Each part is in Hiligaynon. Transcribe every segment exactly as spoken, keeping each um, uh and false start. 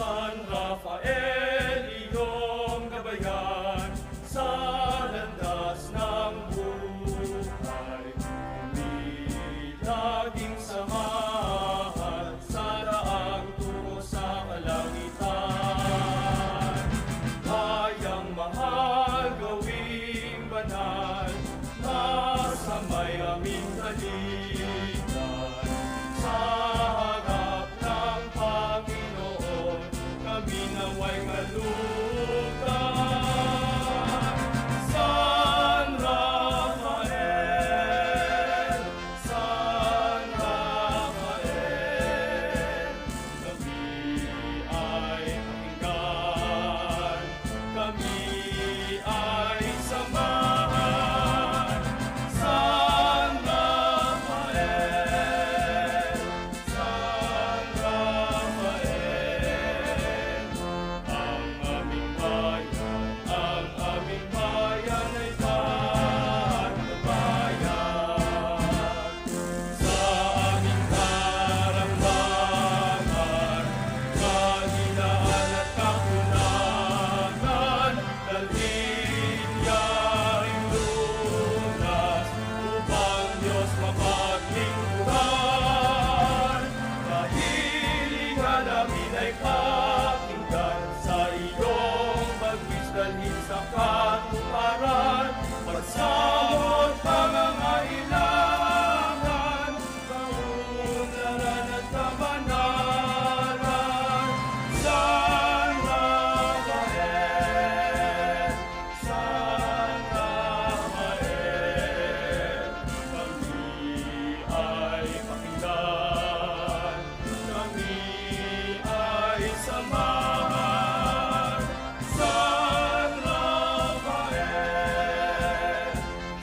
San Rafael, iyong gabayan sa landas ng buhay. Laging samahan sa daang tungo sa kalangitan. Bayang mahal, gawing banal, masamay aming taligan. Sa harap ng Panginoon, kami naway malutan. San Rafael, San Rafael, kami ay pakinggan, kami ay samahan. San Rafael, San Rafael, ang aming bayan, ang aming bayan ay patnubayan. Sa aming karamdaman, kahinaan at kakulangan, dalhin yaring lunas upang Diyos mapaglingkuran. Dahil ikaw namin ay pakinggan, sa iyong bagwis dalhin sa katuparan. Pagsamot pangangailangan, kaunlaran at kabanalan. San Rafael, San Rafael, kami ay pakinggan, kami ay samahan. San Rafael,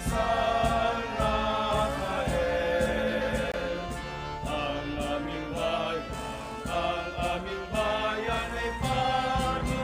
San Rafael, ang aming bayan, ang aming bayan ay patnubayan.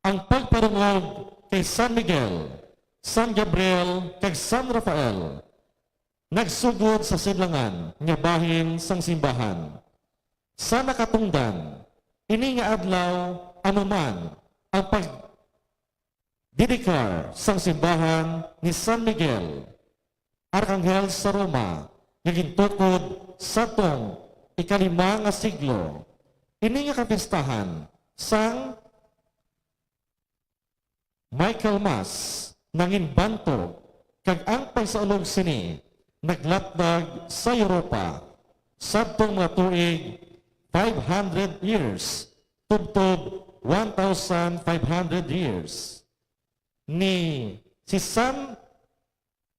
Ang pagparungog kay San Miguel, San Gabriel, kag San Rafael nagsugod sa sidlangan nga bahin sang simbahan. Sa nakatungdan, ini nga adlaw amo man ang pag- didikar sang simbahan ni San Miguel, Arkanghel sa Roma, nga gintukod sadtong ikalima nga siglo. Ini nga kapistahan sang Michaelmas nangin bantog, kag ang pagsaulog sini naglapdag sa Europa sadtong mga tuig five hundred years tubtob one thousand five hundred years. Ni si San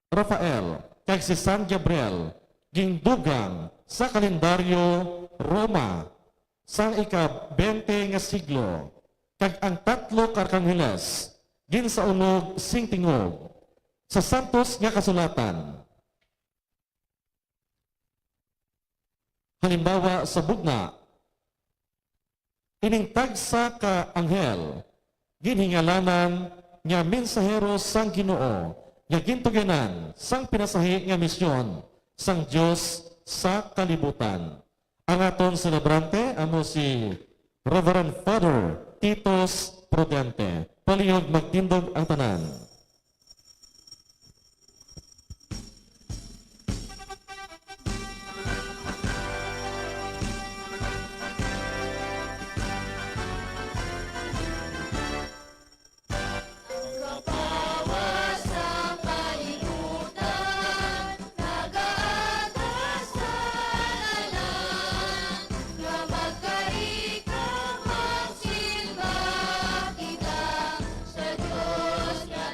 Rafael kag si San Gabriel gindugang sa kalendaryo Roma sang ika-bente nga siglo, kag ang tatlo ka arkangheles ginsaunog sing tingog sa santos nga kasulatan. Halimbawa sa bugna, ining tagsa ka anghel ginhingalanan nga mensahero sang Ginoo nga gintugyanan sang pinasahi nga misyon sang Dios sa kalibutan. Ang aton selebrante amo si Reverend Father Titus Prudente. Palihog magtindog ang tanan. Ang kapawa sa kalibutan nagaagras sa tanan, nga magkari ka, magsimba kita sa Dios nga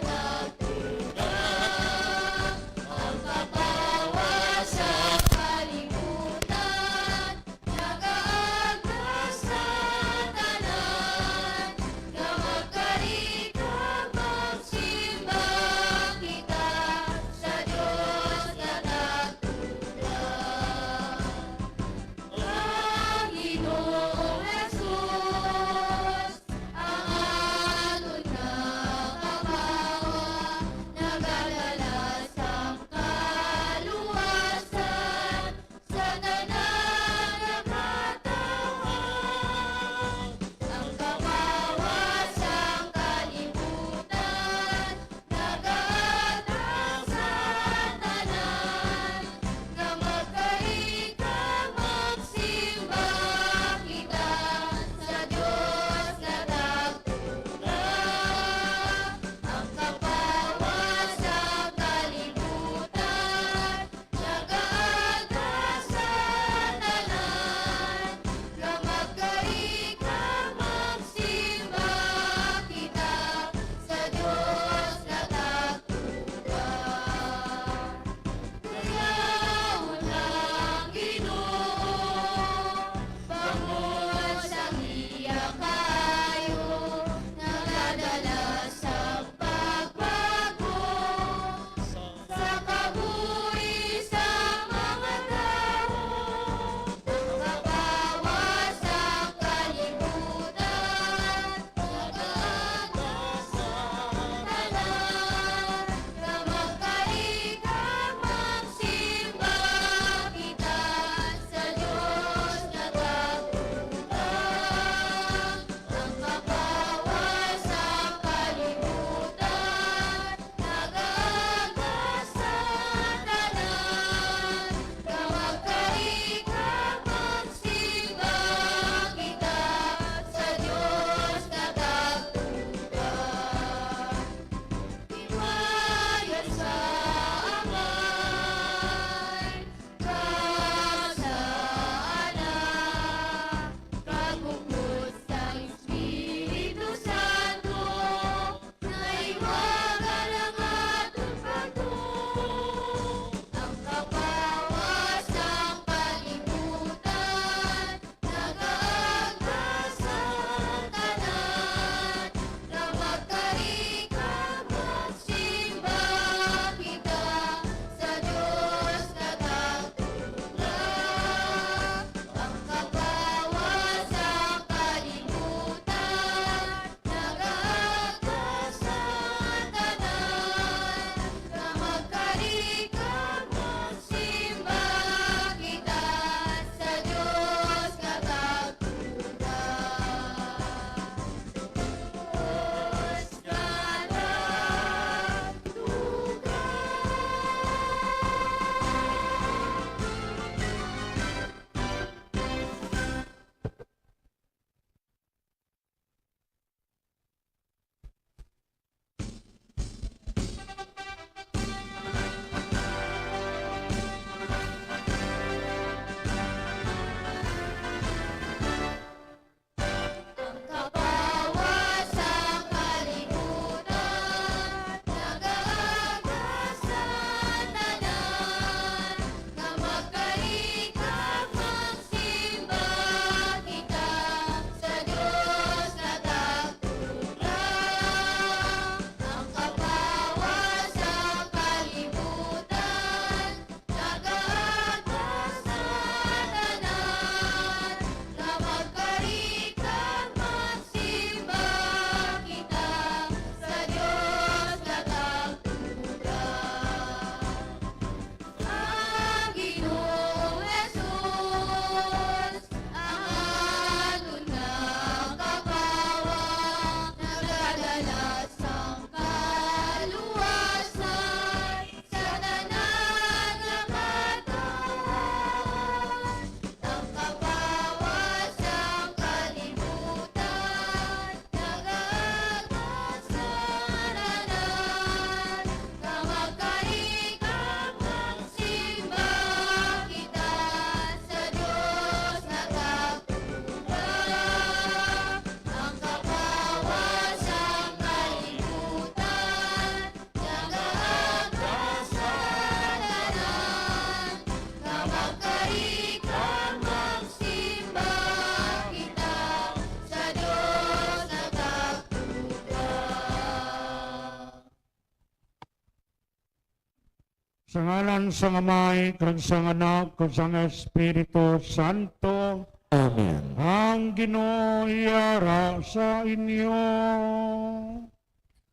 Sa ngalan sang Amay, kag sang Anak, kag sang Espiritu Santo. Amen. Ang Ginoo yara sa inyo.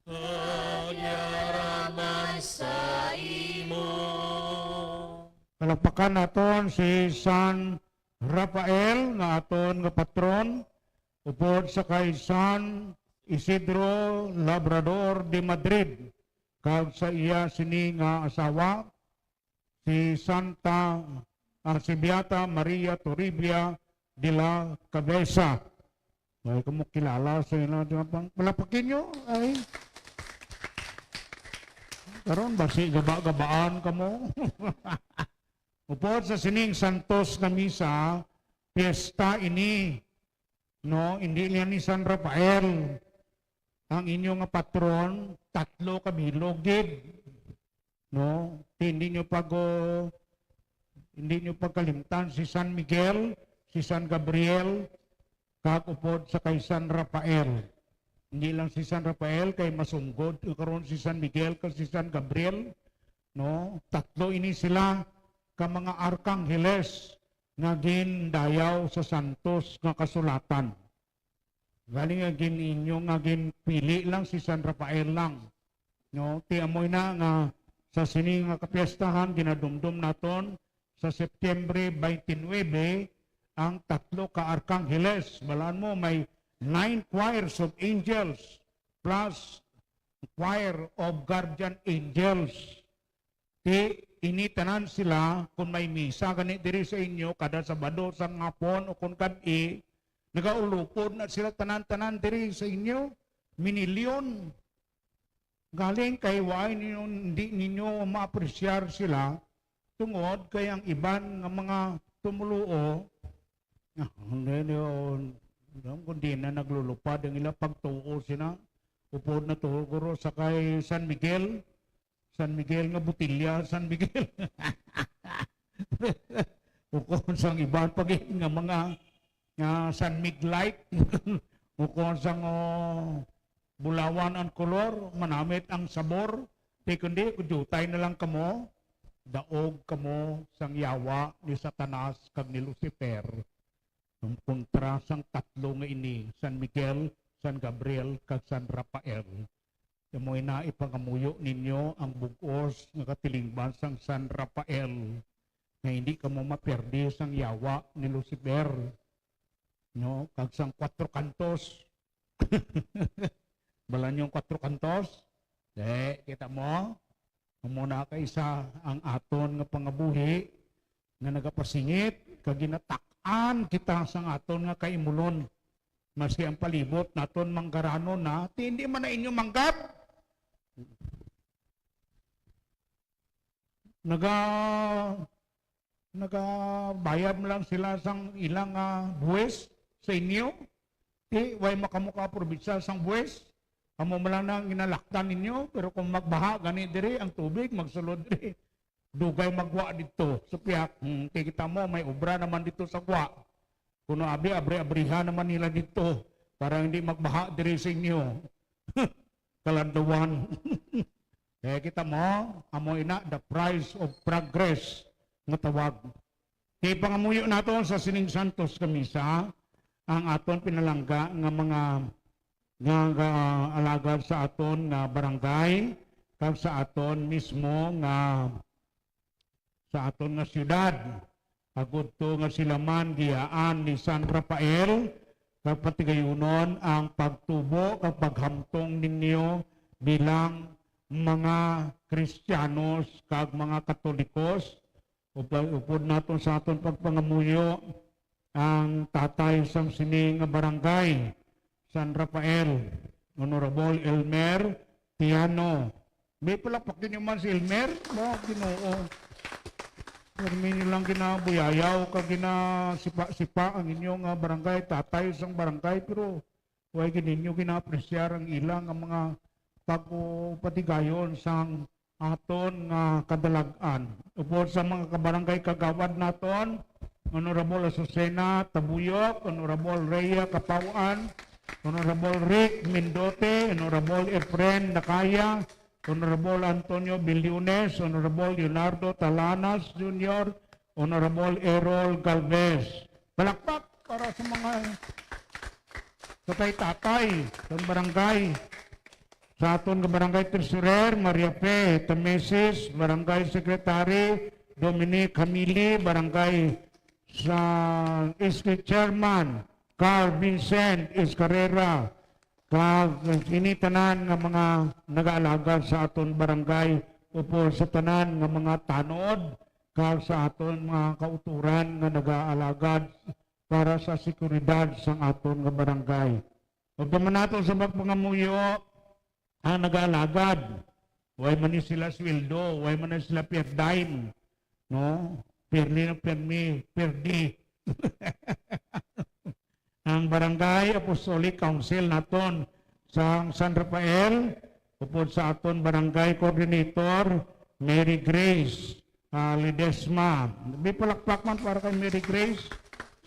Kag yara man sa imo. Palakpakan naton si San Rafael nga aton nga patron, upod sa kay San Isidro Labrador de Madrid, kag sa iya sini nga asawa, si Santa, ah, si Beata Maria Toribia de la Cabeza. Ay, kamo kilala sa ila, di ba? Pang-, palapakin nyo, ay. Karon, basi gaba-gabaan kamo. Upod sa sining santos nga misa, piyesta ini, no? Hindi niya ni San Rafael ang inyo nga patron, tatlo ka bilog gid, no? Ti, hindi nyo pag, uh, hindi nyo pagkalimtan si San Miguel, si San Gabriel, kag upod sa kay San Rafael. Hindi lang si San Rafael, kay masunggod karon si San Miguel kag si San Gabriel, no? Tatlo ini sila ka mga arkangheles nga gindayaw sa santos nga kasulatan. Gani nga gin-, inyo nga ginpili lang si San Rafael lang. No, ti amoy na nga sa sini nga kapiestahan ginadumdom naton sa September twenty-nine ang tatlo ka arkangheles. Balaan mo, may nine choirs of angels plus choir of guardian angels. Ti, ini tanan sila, kung may misa gani diri sa inyo, kada Sabado sang hapon o kung gab-i, nagaulupod na sila tanan-tanan diri sa inyo. Minilyon. Galing kay waay ninyo, hindi ninyo ma-appreciate sila, tungod kay ang iban nga mga tumuluo, ah, hindi, hindi, oh, alam ko, di na naglulupad ang ila pagtuo sina. Upod na to, guro, sa kay San Miguel, San Miguel nga botilya, San Miguel. Ukon sang iban pa gid nga mga, nga San Mig light. Ukon sang, oh, bulawan ang kolor, manamit ang sabor. Di kundi, kudutay na lang kamo, daog kamo sang yawa ni Satanas kag ni Lucifer. Ang kontra sang tatlo nga ini, San Miguel, San Gabriel, kag San Rafael. Amo ina ipangamuyo ninyo ang bug-os nga katilingban sang San Rafael, nga hindi kamo mapiyerdi sang yawa ni Lucifer, no? Kag sang Cuatro Cantos. Bala niyo ang Cuatro Cantos? Eh, kita mo? Amo na kaisa ang aton nga pangabuhi nga nagapasingit kag ginatak-an kita sang aton nga kaimulon. Maski ang palibot naton manggaranon na, ti hindi man na inyo manggap. Naga-, nagabayad man lang sila sang ilang, ah, buwis sa inyo. Ti, way makamuka probinsya sang buwis. Amo man lang na ang ginalaktan ninyo, pero kung magbaha gani diri, ang tubig magsulod diri. Dugay magwa didto sa piyak. Hmm, kay kita mo, may obra naman didto sa gwa. Kuno abi, abri-abrihan naman nila didto para hindi magbaha diri sa inyo. Kalandawan. Kaya kita mo, amo ina, the price of progress nga tawag. Kay pangamuyo nato sa sining santos nga misa, ang aton pinalangga nga mga nga, nga alagad sa aton nga barangay, kag sa aton mismo nga, sa aton nga siyudad. Agud to nga sila man giyaan ni San Rafael, kag patigayunon ang pagtubo kag paghamtong ninyo bilang mga Kristiyanos kag mga Katolikos. Upod, upod naton sa aton pagpangamuyo ang tatay sang sini nga barangay, San Rafael, Honorable Elmer Tiano. May palapakin niyo man si Elmer? Ba, Ginoo. Permi niyo lang ginabuyayaw kag ginasipa-sipa ang inyo nga barangay, tatay sang barangay, pero way gid ninyo gina-apresyar ang ila nga mga pag-upatigayon sang aton nga kadalag-an. Upod sa mga kabarangay kagawad naton, Honorable Azucena Tabuyok, Honorable Rhea Capauan, Honorable Rick Mindote, Honorable Efren Nakaya, Honorable Antonio Biliones, Honorable Leonardo Talanas Junior, Honorable Errol Galvez. Palakpak para sa mga tatay-tatay sa barangay. Sa aton nga barangay treasurer, Maria Fe Tamesis, barangay secretary, Dominic Hamili, barangay sa S K chairman, Carl Vincent Escarrera, kag ini tanan nga mga nagaalagad sa aton barangay, upod sa tanan nga mga tanod, kag sa aton mga kauturan nga nagaalagad para sa seguridad sang aton nga barangay. Ug naman nato sa magpangamuyo ang nagaalagad. Way man ni sila sweldo, way man ni sila per dime, no? Pirmi na pirmi, perdi. Ang Barangay Apostolic Council naton sa San Rafael, upod sa aton Barangay Coordinator, Mary Grace, ah, Ledesma. May palakpak man para kay Mary Grace.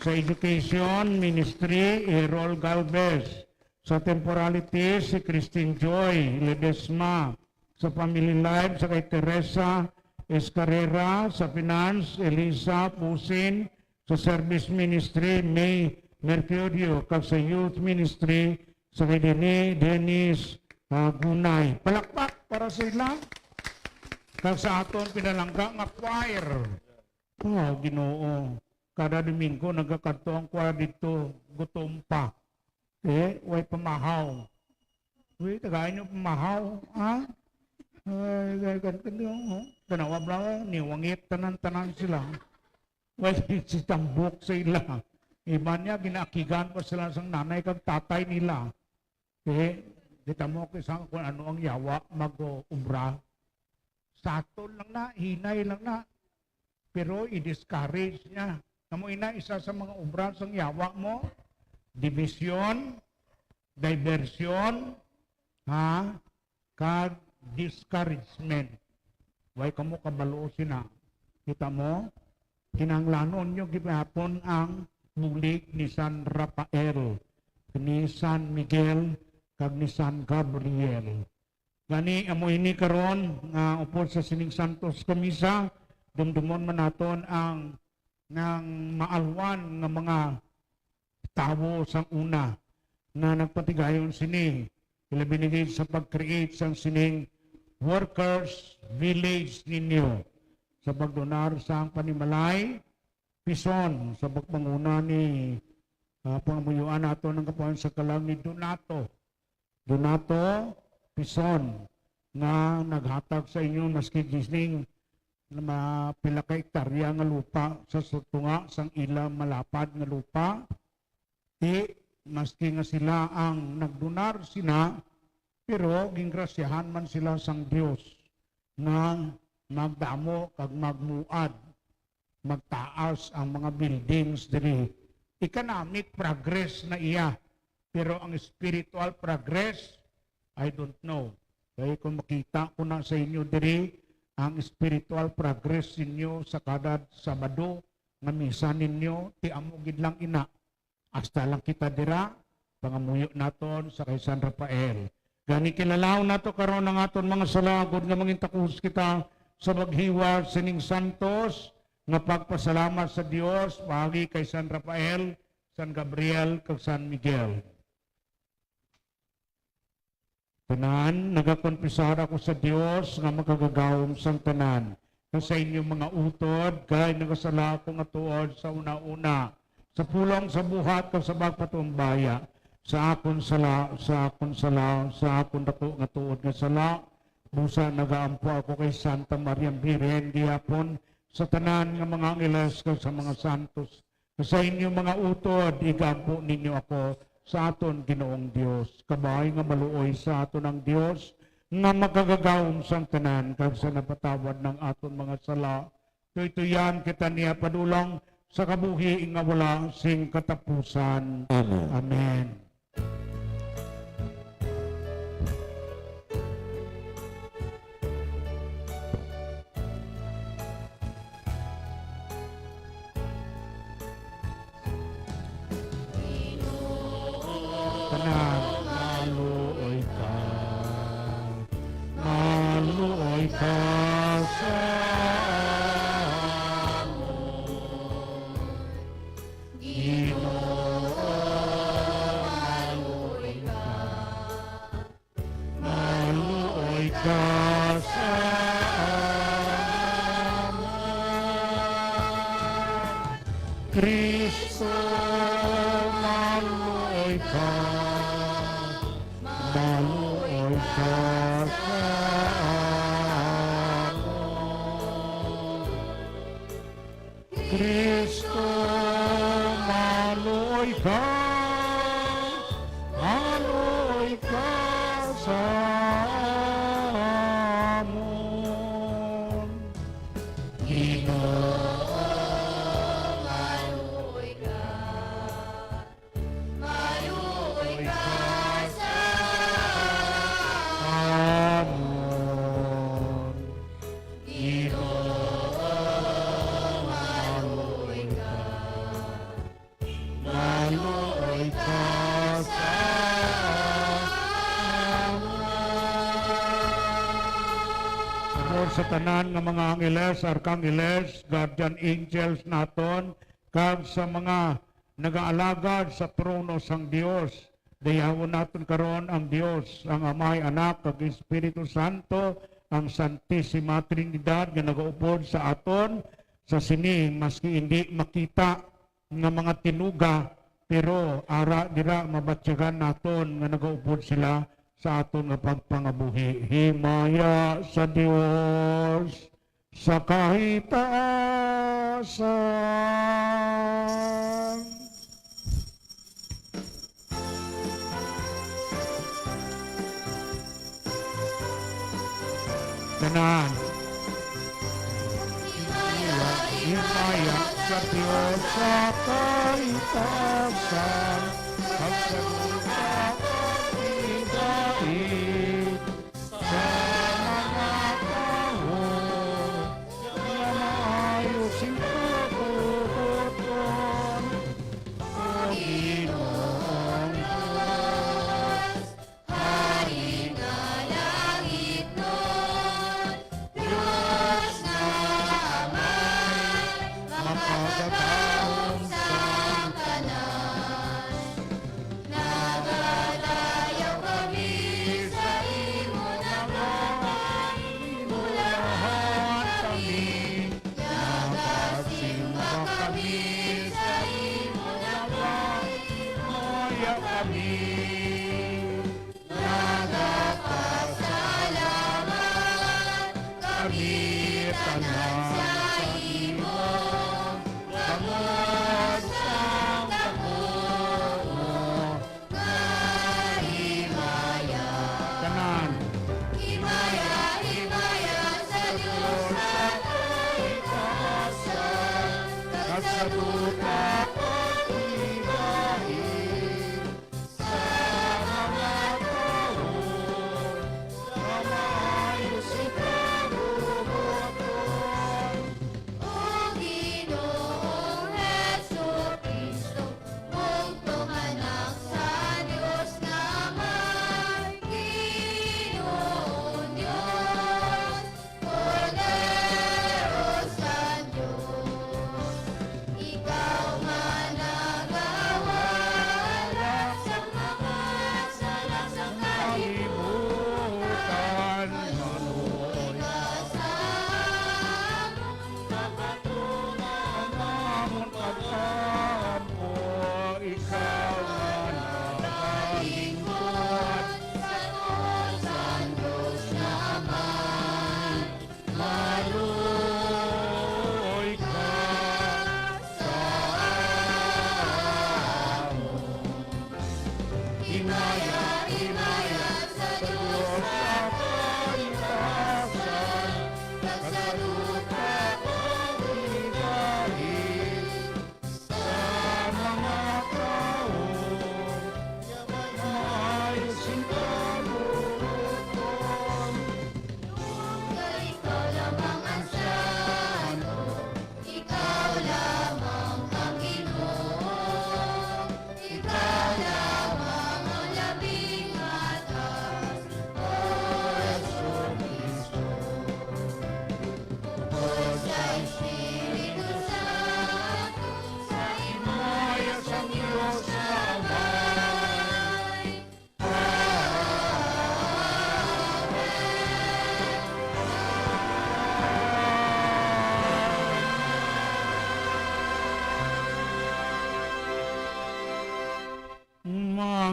Sa Education Ministry, Errol Galvez. Sa Temporalities, si Christine Joy Ledesma. Sa Family Life, sa kay Teresa Escarrera. Sa Finance, Elisa Pusin. Sa Service Ministry, May Mercurio. Kag sa Youth Ministry, sa kay Deni-, Dennis, ah, Gunay. Palakpak para sa ila. Kag sa aton pinalangga nga choir. Oh, Ginoo. Kada Domingo nagakadto ang choir didto, gutom pa. Eh, way pamahaw. Uy, tagaan niyo pamahaw, ha? Ay, ay, ay, ay, oh. Tanawa ba, niwangit tanan-tanan sila. Way si tambok sa ila. Iban niya, ginaakigan pa sila sang nanay kag tatay nila. Eh, kita mo kisa kung ano ang yawa mag-obra. Saton lang na, hinay lang na. Pero i-discourage niya. Amo ina isa sa mga obra sang yawa mo, division, diversion, ha, kag discouragement. Way kamo kabalo sina. Kita mo? Kinahanglanon nyo gihapon ang bulig ni San Rafael, ni San Miguel, kag ni San Gabriel. Gani, amo ini karon nga upod sa sining santos nga misa, dumdumon man naton ang, ang maalwan nga mga tawo sang una nga nagpatigayon sini, ilabi na gid sa pag-create sang sining workers village ninyo, sa pagdonar sang panimalay, pison, sa pagpanguna ni, ah, pangamuyuan nato ang kapuan sa kalag ni Donato. Donato Pison nga naghatag sa inyo maski gining mga pila ka hektarya nga lupa sa su-, tunga sang ila malapad nga lupa. Ti, maski nga sila ang nagdonar sina, pero gingrasyahan man sila sang Dios nga magdamo kag magmuad, magtaas ang mga buildings diri. Economic progress na iya, pero ang spiritual progress, I don't know. Kay kung makita ko na sa inyo diri, ang spiritual progress ninyo sa kada Sabado nga misa ninyo, ti amo gid lang ina. Hasta lang kita dira, pangamuyo naton sa kay San Rafael. Gani, kilalaon nato karon ang aton mga sala, agod nga mangin takos kita sa paghiwat sining santos nga pagpasalamat sa Dios paagi kay San Rafael, San Gabriel, kag San Miguel. Tanan, nagakonfesar ako sa Dios nga makagagahom sang tanan, nga sa inyong mga utod, kay nagasala ako nga tuod sa una-una, sa pulong, sa buhat, kag sa pagpatumbaya, sa akon sala, sa akon sala, sa akon dako nga tuod nga sala. Busa nagaampo ako kay Santa Maria Birhen gihapon, sa tanan nga mga angeles, kag sa mga santos, sa inyo mga utod, igampo ninyo ako sa aton Ginoong Dios. Kabay nga maluoy sa aton ang Dios, nga makagagahom sang tanan, kag sa napatawad ng aton mga sala, tuytuyan kita niya padulong sa kabuhi nga wala sing katapusan. Amen. Amen. Tanan, maluoy ka. Kristo, maluoy ka, maluoy ka sa amon. Kristo, maluoy ka, maluoy ka sa amon. Ginoo, maluoy ka, maluoy ka sa amon. Ginoo, maluoy ka, maluoy ka sa amon. Pagabor sa tanan nga mga angeles, arkangeles, guardian angels naton, kag sa mga nagaalagad sa trono sang Dios. Dayawon naton karon ang Dios, ang Amay, Anak, kag Espiritu Santo, ang Santisima Trinidad nga nagaupod sa aton sa sini, maski indi makita nga mga tinuga, pero ara dira mabatyagan naton nga nagaupod sila sa aton nga pagpangabuhi. Himaya sa Dios sa kahitaasan. Tanan. Himaya sa Dios sa kahitaasan, kag sa duta kag higait sa mga tawo nga maayo sing pagtugon. O Ginoong Dios, Hari nga langitnon, Dios nga Amay, makagagahom sang tanan. Naga-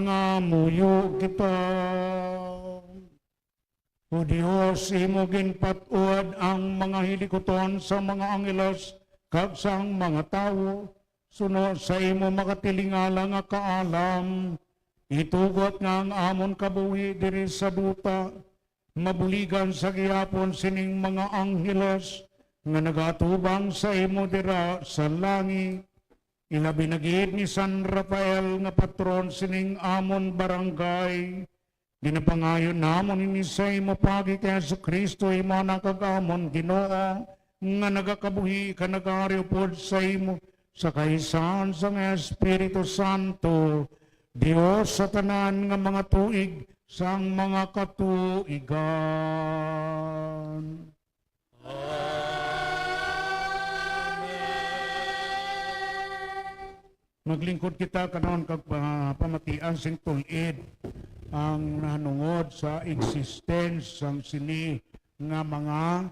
Nga muyo kita. O Dios, imo ginpat-od ang mga hilikuton sa mga angeles kag sang mga tawo, suno sa imo makatilingala nga kaalam. Itugot nga ang amon kabuhi diri sa duta mabuligan sa gihapon sining mga angeles nga nagaatubang sa imo dira sa langit. Ilabi na gid ni San Rafael nga patron sining amon barangay. Ginapangayo namon ini sa imo pagi kay Jesu-Cristo, imo Anak kag amon Ginoo, nga nagakabuhi ka nagari upod sa imo sa kaisahan sang Espiritu Santo, Dios sa tanan nga mga tuig sang mga katuigan. Maglingkod kita karon kag pa-, pamatian sing tul-id ang nahanungod sa existence sang sini nga mga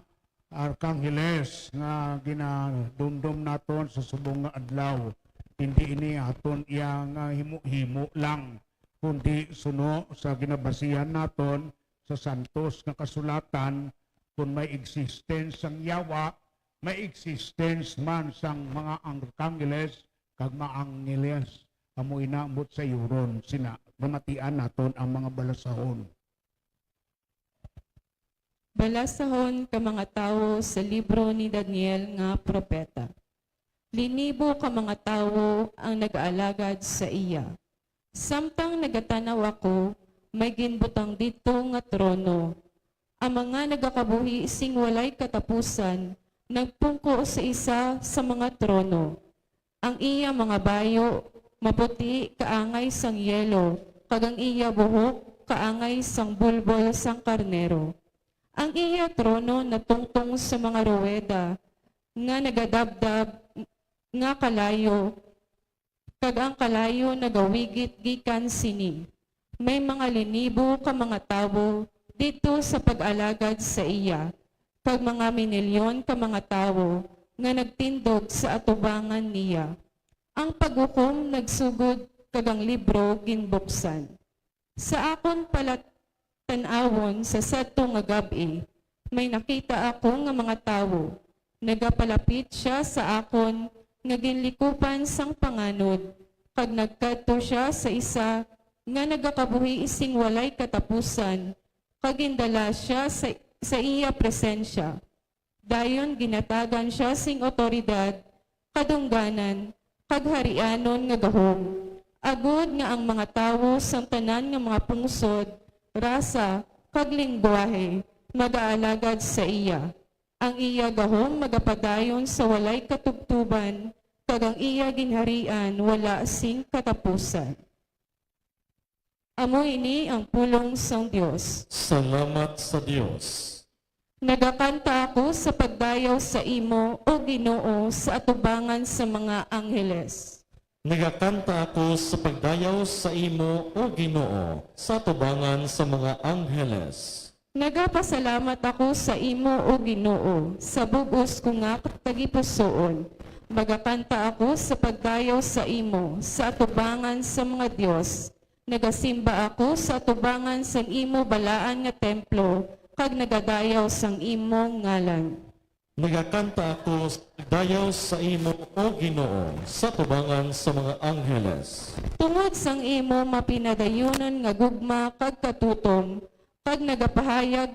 arkangeles nga ginadumdom naton sa subong nga adlaw. Hindi ini aton iya nga himo-himo lang, kundi suno sa ginabasihan naton sa santos nga kasulatan, kun may existence sang Yawa, may existence man sang mga arkangeles kag mga angeles. Amo ina ambot sayuron sina. Pamatian naton ang mga balasahon. Balasahon ka mga tawo sa libro ni Daniel nga propeta. Linibo ka mga tawo ang nag-aalagad sa iya. Samtang nagatan-aw ako, may ginbutang didto nga trono. Ang mga nagakabuhi sing walay katapusan nagpungko sa isa sa mga trono. Ang iya mga bayo maputi kaangay sang yelo, kag ang iya buhok kaangay sang bulbol sang karnero. Ang iya trono natungtong sa mga ruweda nga nagadabdab nga kalayo, kag ang kalayo nagawigit gikan sini. May mga linibo ka mga tawo didto sa pag-alagad sa iya, kag mga minilyon ka mga tawo nga nagtindog sa atubangan niya. Ang paghukom nagsugod, kag ang libro ginbuksan. Sa akon palatan-awon sa sadto nga gab-i, may nakita ako nga mga tawo. Nagapalapit sia sa akon nga ginlikupan sang panganod, kag nagkadto sia sa isa nga nagakabuhi sing walay katapusan, kag gindala sia sa, sa iya presensya. Dayon ginatagan sia sing awtoridad, kadungganan, kag harianon nga gahom, agod nga ang mga tawo sang tanan nga mga pungsod, rasa, kag linggwahe magaalagad sa iya. Ang iya gahom magapadayon sa walay katubtoban, kag ang iya ginharian wala sing katapusan. Amo ini ang pulong sang Dios. Salamat sa Dios. Nagakanta ako sa pagdayaw sa imo, O Ginoo, sa atubangan sa mga angheles. Nagakanta ako sa pagdayaw sa imo, O Ginoo, sa atubangan sa mga angheles. Nagapasalamat ako sa imo, O Ginoo, sa bug-os ko nga tagipusoon. Magakanta ako sa pagdayaw sa imo, sa atubangan sa mga dios. Nagasimba ako sa atubangan sang imo balaan nga templo, kag nagadayaw sang imo ngalan. Nagakanta ako sa pagdayaw sa imo, O Ginoo, sa atubangan sa mga angheles. Tungod sang imo mapinadayunon nga gugma kag katutom, kag nagapahayag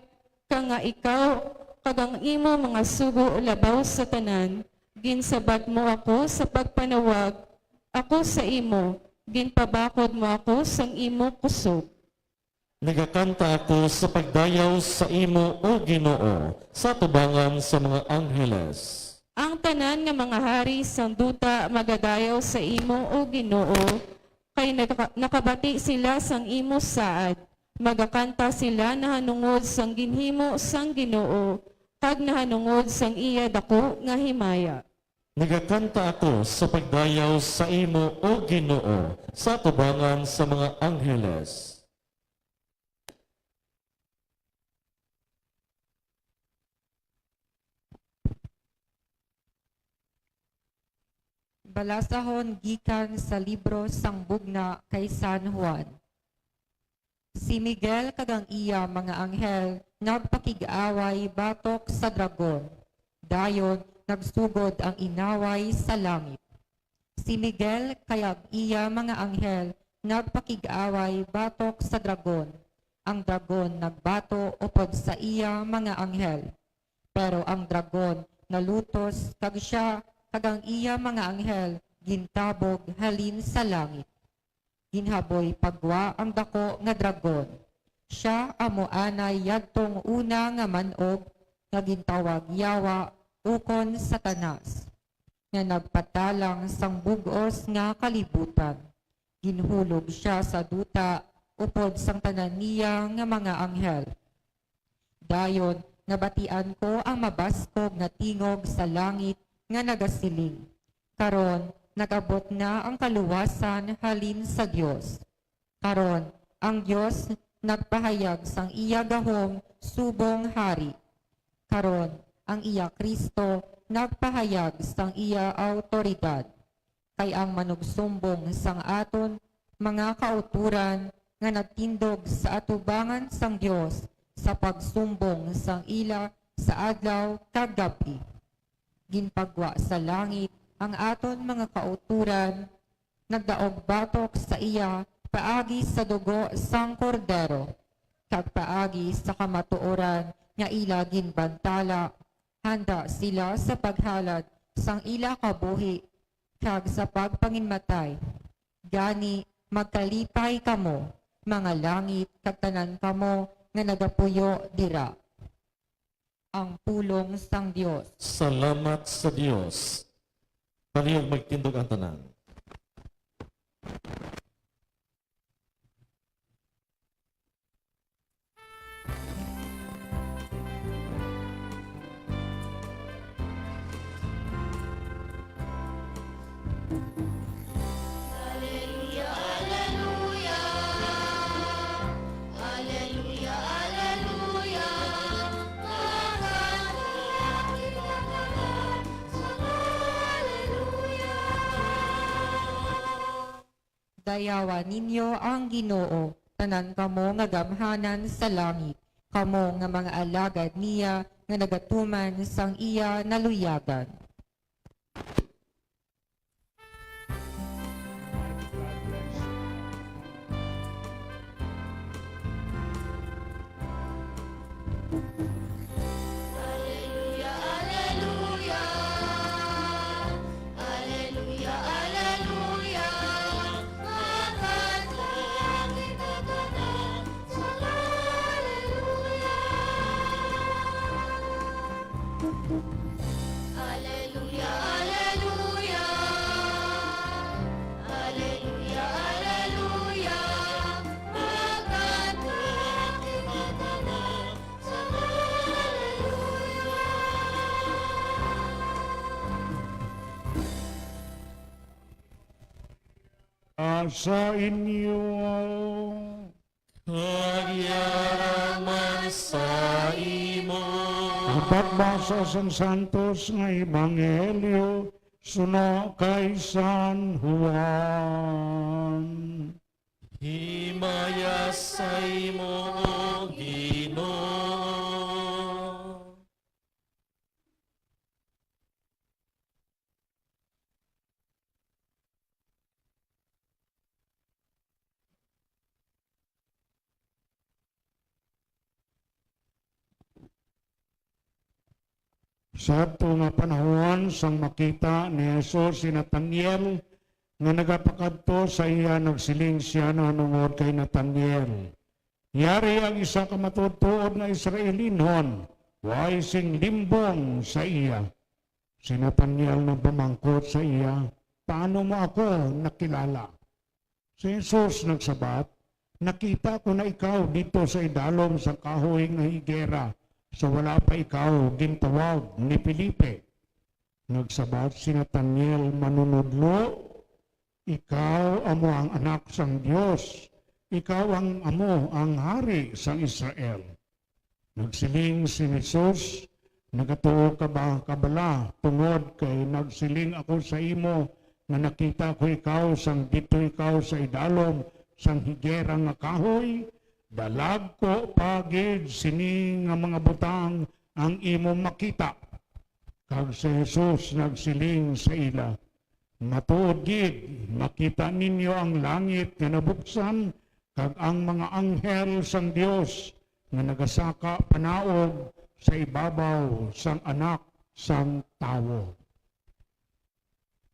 ka nga ikaw kag ang imo mga sugo labaw sa tanan, ginsabat mo ako sa pagpanawag ako sa imo, ginpabakod mo ako sang imo kusog. Nagakanta ako sa pagdayaw sa imo, O Ginoo, sa atubangan sa mga angheles. Ang tanan nga mga hari sang duta magadayaw sa imo, O Ginoo, kay naka-, nakabati sila sang imo saad. Magakanta sila nahanungod sang ginhimo sang Ginoo, kag nahanungod sang iya daku nga himaya. Nagakanta ako sa pagdayaw sa imo, O Ginoo, sa atubangan sa mga angheles. Balasahon gikan sa libro sang Bugna kay San Juan. Si Miguel kag ang iya mga anghel nagpakig-away batok sa dragon. Dayon nagsugod ang inaway sa langit. Si Miguel kag ang iya mga anghel nagpakig-away batok sa dragon. Ang dragon nagbato upod sa iya mga anghel. Pero ang dragon nalutos, kag sia kag ang iya mga anghel gintabog halin sa langit. Ginhaboy pa gwa ang daku nga dragon. Sia amo anay yadtong una nga man-og nga gintawag Yawa ukon Satanas, nga nagpatalang sang bug-os nga kalibutan. Ginhulog sia sa duta upod sang tanan niya nga mga anghel. Dayon nabatian ko ang mabaskog nga tingog sa langit nga nagasiling, "Karon nag-abot na ang kaluwasan halin sa Dios. Karon ang Dios nagpahayag sang iya gahom subong hari. Karon ang iya Cristo nagpahayag sang iya awtoridad." Kay ang manugsumbong sang aton mga kautoran nga nagtindog sa atubangan sang Dios sa pagsumbong sang ila sa adlaw kag gab-i. Ginpagwa sa langit ang aton mga kautoran, nagdaog batok sa iya paagi sa dugo sang Kordero, kag paagi sa kamatuoran nga ila ginbantala. Handa sila sa paghalad sang ila kabuhi kag sa pagpanginmatay. Gani, magkalipay kamo, mga langit, kag tanan kamo nga nagapuyo dira. Ang pulong sang Dios. Salamat sa Dios. Palihog magtindog ang tanan. Dayawa ninyo ang Ginoo, tanan kamo nga gamhanan sa langit, kamo nga mga alagad niya nga nagatuman sang iya naluyagan. Aleluya, aleluya. Aleluya, aleluya. Makanta kita tanan sa aleluya. Aleluya, aleluya. Aleluya, aleluya. Makanta kita tanan. Sa inyo. Kag yara man sa imo. Ang pagbasa sang Santos nga Ebanghelyo suno kay San Juan. Himaya sa imo, O Ginoo. Sa adto nga panahon, sang makita ni Jesus si Nathaniel nga nagapakadto sa iya, nagsiling sia nahanungod kay Nathaniel, "Yari ang isa ka matuod-tuod nga Israelinhon, way sing limbong sa iya." Si Nathaniel nagpamangkot sa iya, "Paano mo ako nakilala?" Si Jesus nagsabat, "Nakita ko na ikaw didto sa idalom sang kahoy nga higera, sa wala pa ikaw gintawag ni Felipe." Nagsabat si Nathaniel, "Manunodlo, ikaw amo ang Anak sang Dios, ikaw ang amo ang Hari sang Israel." Nagsiling si Jesus, "Nagatuo ka ba ka bala, tungod kay nagsiling ako sa imo nga nakita ko ikaw sang didto ikaw sa idalom sang higera nga kahoy? dalagko pa gid sini nga mga butang ang imo makita." Kag si Jesus nagsiling sa ila, "Matuod gid, makita ninyo ang langit nga nabuksan, kag ang mga anghel sang Dios nga nagasaka panaog sa ibabaw sang Anak sang Tawo."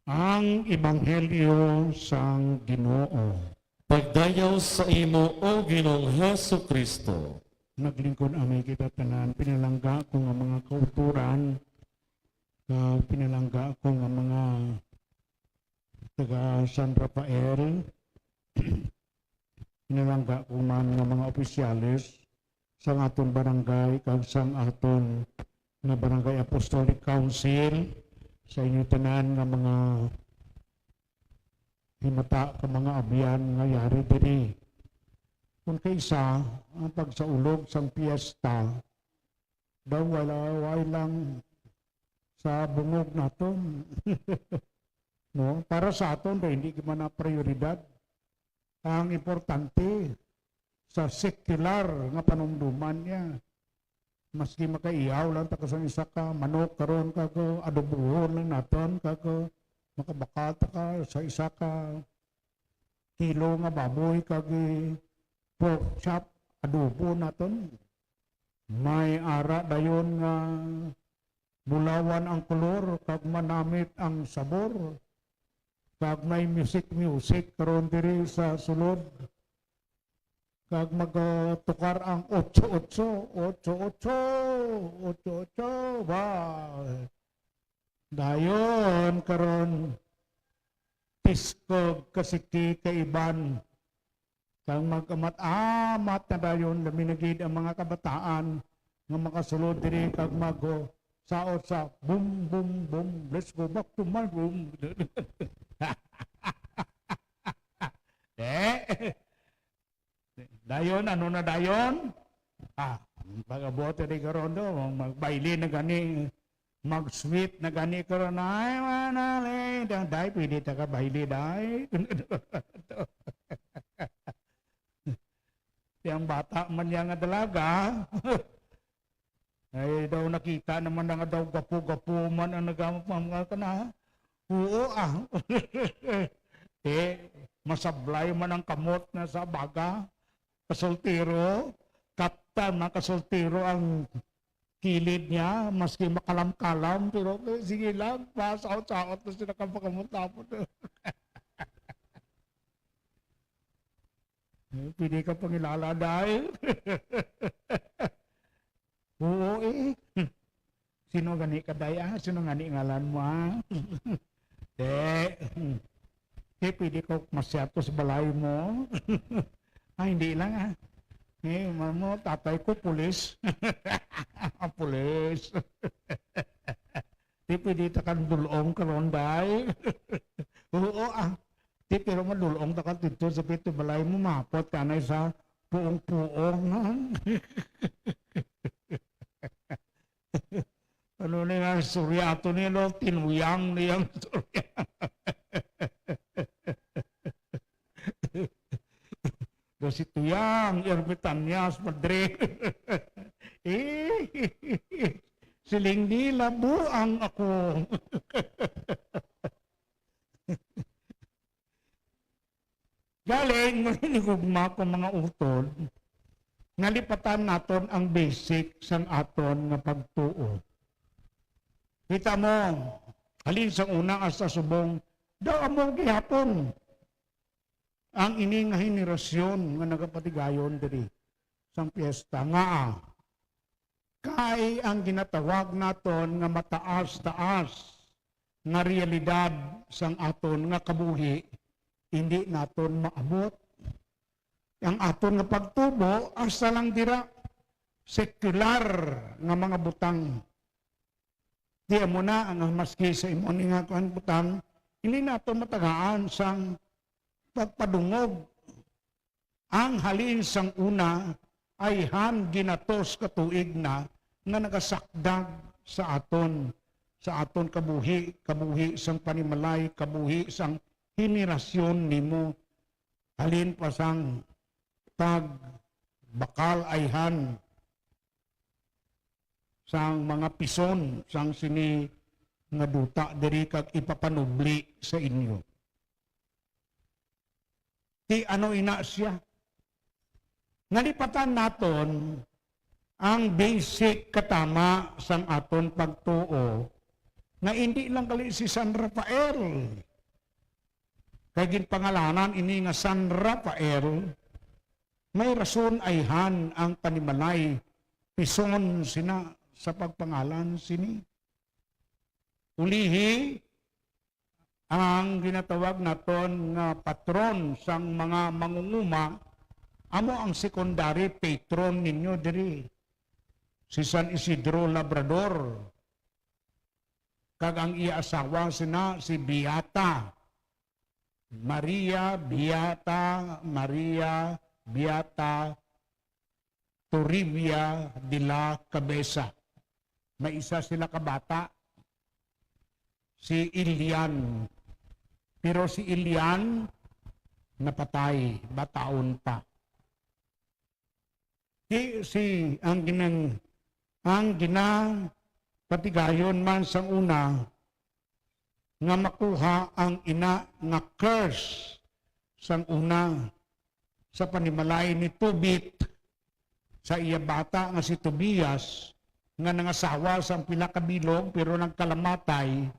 Ang Ebanghelyo sang Ginoo. Pagdayaw sa imo, O Ginoong Jesu-Cristo. Naglingkod-amay kita tanan. Pinalangga ko nga mga kautoran, kag pinalangga ko nga mga taga San Rafael, pinalangga ko man nga mga opisyales sang aton barangay kag sang aton nga Barangay Apostolic Council, sa inyo tanan nga mga himata ka mga abyan nga yari diri. Kung kaisa, ang pagsaulog sang piyesta, daw wala, wala lang sa bungog naton. No? Para sa aton, daw hindi man na prioridad. Ang importante, sa secular nga panumduman niya, maski makaihaw lang ta ka sang isa ka manok karon, kag adobohon lang naton, kag makabakal ta ka sa isa ka kilo nga baboy, kag i-pork chop, adobo naton. May ara dayon nga bulawan ang kolor, kag manamit ang sabor, kag may music-music karon diri sa sulod, kag magatukar ang otso-otso, otso-otso, otso-otso, ba? Dayon karon, piskog, kasiki, kaiban, kag mag-amat-amat na dayon, labi na gid ang mga kabataan nga makasulod diri kag mag-, saot sa boom, boom, boom, let's go back to my room. Eh, dayon, ano na dayon? Ah, pag-abot ni karon do, magbaili na gani, mag-sweet na gani karon. Ay, manali, dang, day, pwede ta ka baili, day. Yang bata man niya nga dalaga, ay, daw nakita naman na nga daw gwapo-gwapo man ang nagamit mga kana. Oo, ah. Eh, masablay man ang kamot na sa baga. Kasultiro, kaptan na kasultiro ang kilid niya, maski makalam-kalam, pero, eh, sige lang, pasaot-saot na sila kapag kamot-kamot. Eh, pwede ka pangilala, day. Oo, eh. Sino gani ka, day, ah? Sino gani ngalan mo, ah? Eh, eh, pwede ko masyado sa balay mo? Ah, hindi lang, ah. Eh, mamo, tatay ko, pulis. Ah, pulis. Di pwede ta kan dulong karon, day. Oo, ah. Di, pero madulong ta ka dito sa pito balay mo, mapot ka na sa puong-puong, ha? Ano ni nga istorya ato ni, no? Tinuyang niya ang istorya. Do si Tuyang Ermitanias Madre. Eh, siling nila, buang ako. Galing, maninigugma ko, mga utod, nga lipatan naton ang basic sang aton nga pagtuo. Kita mo, halin sang una hasta subong, daw amo gihapon ang ini nga henerasyon nga nagapatigayon diri sang piyesta. Ngaa? Kay ang ginatawag naton nga mataas-taas nga realidad sang aton nga kabuhi, indi naton maabot. Ang aton nga pagtubo, hasta lang dira, sekular nga mga butang. Di amo na ang maski sa imo ni nga kuan butang, hindi nato matagaan sang pagpadungog. Ang halin sang una ay han ginatos ka tuig na nga nagasakdag sa aton, sa aton kabuhi, kabuhi sang panimalay, kabuhi sang henerasyon nimo. Halin pa sang pag, bakal ayhan sang mga pison sang sini nga duta diri kag ipapanubli sa inyo. Ti ano ina sia? Nalipatan naton ang basic katama sang aton pagtuo nga indi lang gali si San Rafael. Kay ginpangalanan ini nga San Rafael, may rason ayhan ang panimalay pison sina sa pagpangalan sini. Ulihi, ang ginatawag naton nga patron sang mga mangunguma, amo ang secondary patron ninyo diri, si San Isidro Labrador, kag ang iya asawa sina si Beata Maria, Beata Maria, Beata Toribia de la Cabeza. May isa sila ka bata, si Ilian. Pero si Ilian napatay, bataon pa. Di si ang ginang ang ginapatigayon man sang una nga makuha ang ina nga curse sang una sa panimalay ni Tobit sa iya bata nga si Tobias, nga nangasawa sang pila ka bilog pero nagkalamatay,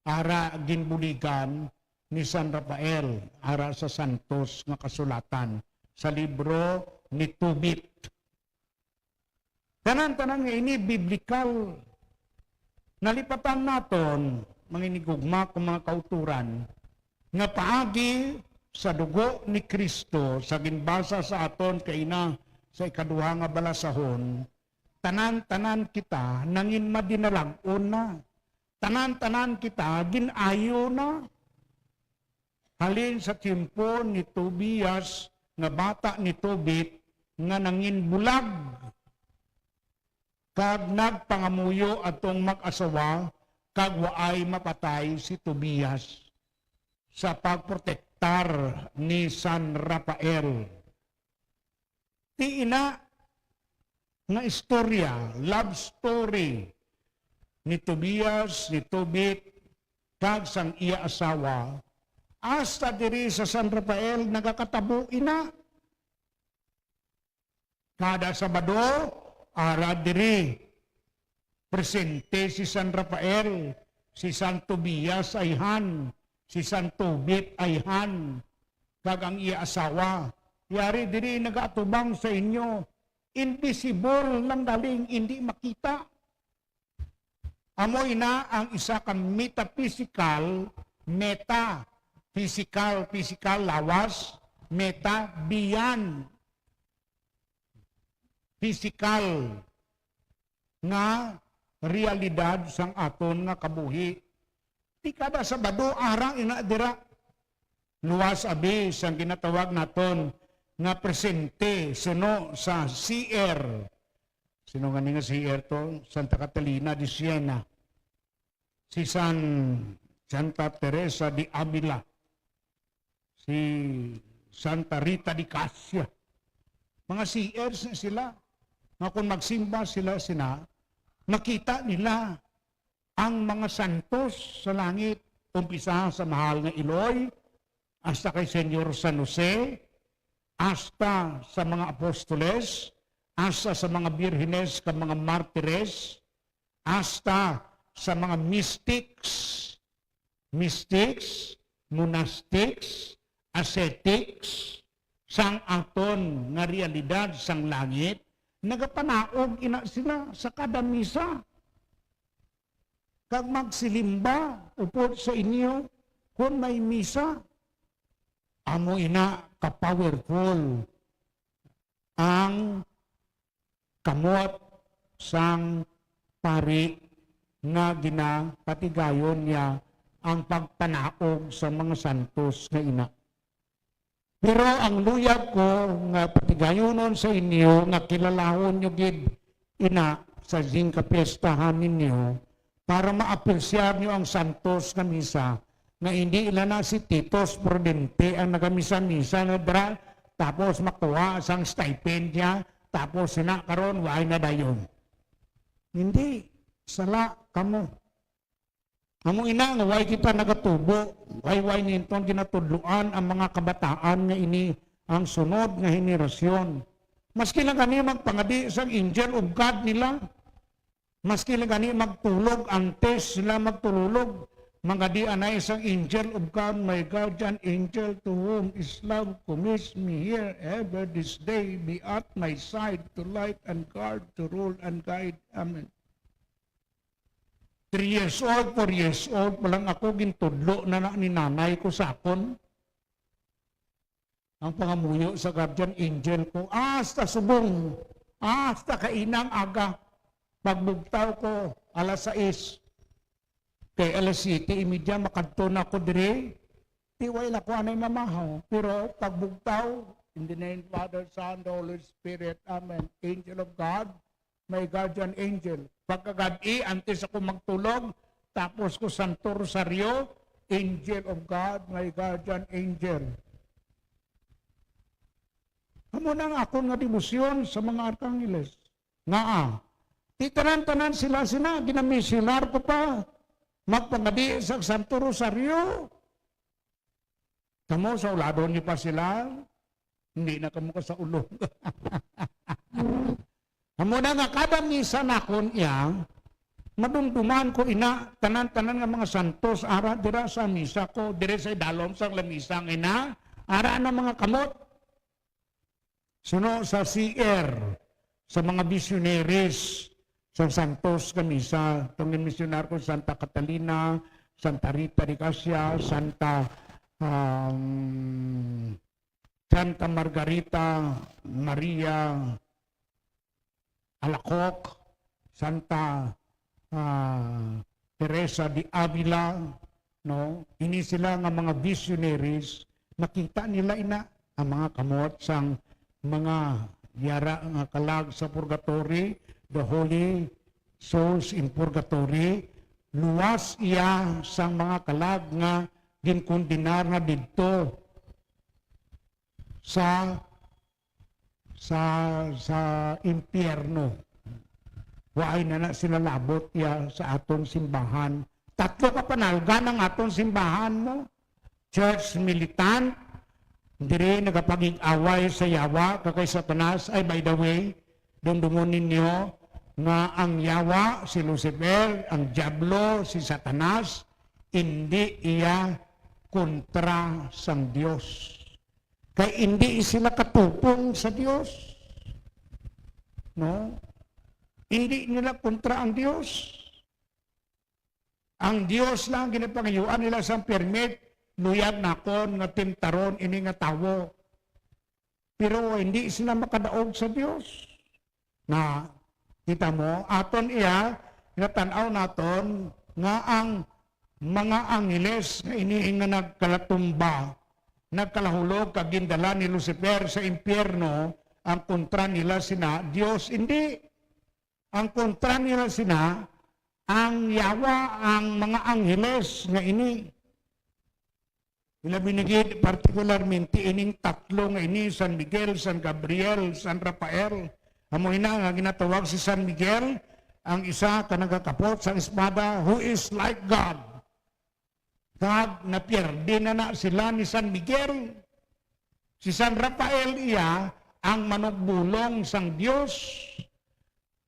ara ginbuligan ni San Rafael, ara sa santos nga kasulatan sa libro ni Tobit. Tanan-tanan nga ini biblikal. Nalipatan naton, mga inigugma kong mga kauturan, nga paagi sa dugo ni Cristo sa ginbasa sa aton kaina sa ikaduha nga balasahon, tanan-tanan kita nangin madinalag-on na. Tanan-tanan kita gin-ayo na. Halin sa tiyempo ni Tobias nga bata ni Tobit nga nangin bulag, kag nagpangamuyo atong mag-asawa, kag waay mapatay si Tobias sa pagprotektar ni San Rafael. Ti ina nga istorya, love story ni Tobias, ni Tobit, kag sang iya asawa, hasta diri sa San Rafael nagakatabo ina. Kada Sabado, ara diri, presente si San Rafael, si San Tobias ayhan, si San Tobit ayhan, kag ang iya asawa. Yari diri nagaatubang sa inyo, invisible lang galing, indi makita. Amo ina ang isa ka metaphysical, meta, physical, physical, lawas, meta, beyond, physical nga realidad sang aton nga kabuhi. Di kada Sabado, ara ina dira. Luwas abi sang ginatawag naton nga presente suno sa C R. Sino nga ni nga C R to? Santa Catalina de Siena, si San, Santa Teresa de Avila, si Santa Rita de Casia. Mga C Rs na sila. Nga kung magsimba sila sina, makita nila ang mga santos sa langit, umpisa sa mahal nga Iloy, hasta kay Señor San Jose, hasta sa mga apostoles, hasta sa mga birhenes kag mga martires, hasta sa mga mystics, mystics, monastics, ascetics, sang aton nga realidad sang langit, nagapanaog ina sila sa kada misa. Kag magsilimba upod sa inyo kon may misa. Amo ina ka-powerful ang kamot sang pari nga ginapatigayon niya ang pagpanaog sa mga santos nga ina. Pero ang luyag ko nga patigayonon sa inyo nga kilalahon nyo gid ina sa sing kapiestahan ninyo, para maapresyar nyo ang santos nga misa, nga indi ila na si Titos Prudente ang nagamisa-misa na dra, tapos makuha sang stipend niya, tapos sina karon, why na dayon? Hindi, sala kamo. Amo ina nga way kita nagatubo, way-way ninton ginatudloan ang mga kabataan nga ini ang sunod nga henerasyon. Maski lang gani magpangadi sang angel of God nila, maski lang gani magtulog, antes sila magtululog, mangadi anay sang angel of God, "My guardian angel, to whom is love commits me here ever this day, be at my side to light and guard, to rule and guide." Amen. Three years old, four years old pa lang ako, gintudlo na na ni nanay ko sa akon ang pangamuyo sa guardian angel ko. Hasta subong, hasta kainang aga, pagbugtaw ko, alas sais. Kay alas siyete y media, makadto na ako diri. Tiway na ko anay mamahaw. Pero pagbugtaw, in the name of Father, Son, the Holy Spirit. Amen. Angel of God, my guardian angel. Pagkagab-i, antes ako magtulog, tapos ko Santo Rosario, "Angel of God, my guardian angel." Amo na ang akon nga debosyon sa mga arkangeles. Ngaa, ti tanan-tanan sila sina, ginamisyunar ko pa. Magpangadi sa Santo Rosario. Kamo, sauladon niyo pa sila, hindi na kamo kasaulog. Amo na nga kada misa nakon iya, madumduman ko ina, tanan-tanan nga mga santos, ara dira sa misa ko, diri sa idalom sang lamisa nga ina, ara na mga kamot. Suno sa C R, sa mga missionaries, sa santos nga misa, tong misyonaryo ko, Santa Catalina, Santa Rita de Casia, Santa, um, Santa Margarita, Maria Alacoc, Santa, ah, Teresa de Avila, no? Ini sila nga mga visionaries, nakita nila ina ang mga kamot sang mga yara nga kalag sa purgatory, the holy souls in purgatory. Luwas iya sang mga kalag nga ginkondenar nga didto sa, sa, sa impyerno. Waay na na sila labot ya sa aton simbahan. Tatlo ka panalgan ang aton simbahan mo. Church militant, diri nagapagig-away sa Yawa kag kay Satanas. Ay, by the way, dumdumon ninyo nga ang Yawa, si Lucifer, ang Diablo, si Satanas, indi iya kontra sang Dios. Kay indi sila katupong sa Dios. No? Indi nila kontra ang Dios. Ang Dios lang ginapangayuan nila sang permit, luyag nakon nga timtaron ini nga tawo. Pero hindi sila makadaog sa Dios. Na, kita mo, aton iya, natan-aw naton nga ang mga angeles nga ini nga nagkalatumba, nagkalahulog kag gindala ni Lucifer sa impyerno, ang kontra nila sina Dios, hindi. Ang kontra nila sina ang Yawa, ang mga angeles nga ini. Ilabi na gid, partikularmente ining tatlo nga ini, San Miguel, San Gabriel, San Rafael. Amo ina nga ginatawag si San Miguel, ang isa ka nagakapot sang espada, who is like God. Kag napierde na na sila ni San Miguel. Si San Rafael iya ang manugbulong sang Dios.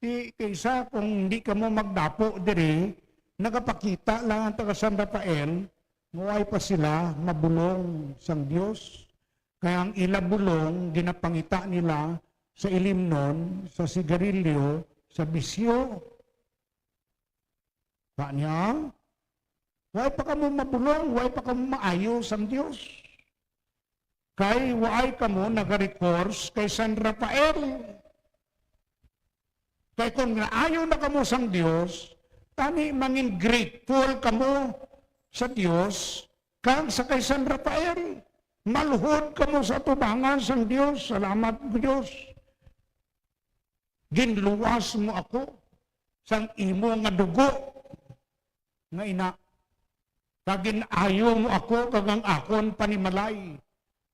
Ti, kaysa kung hindi kamo magdapo diri, nagapakita lang ang taga San Rafael, nga way pa sila mabulong sang Dios. Kaya ang ila bulong, ginapangita nila sa ilimnon, sa sigarilyo, sa bisyo. Ba niya? Way pa kamo mabulong, way pa kamo maayo sang Dios. Kay waay kamo nagarecourse kay San Rafael. Kay kung naayo na kamo sang Dios, tani mangin grateful kamo sa Dios kag sa kay San Rafael. Maluhod kamo sa atubangan sang Dios. Salamat, Dios. Ginluwas mo ako sang imo nga dugo nga ina, kag gin-ayo mo ako kag ang akon panimalay.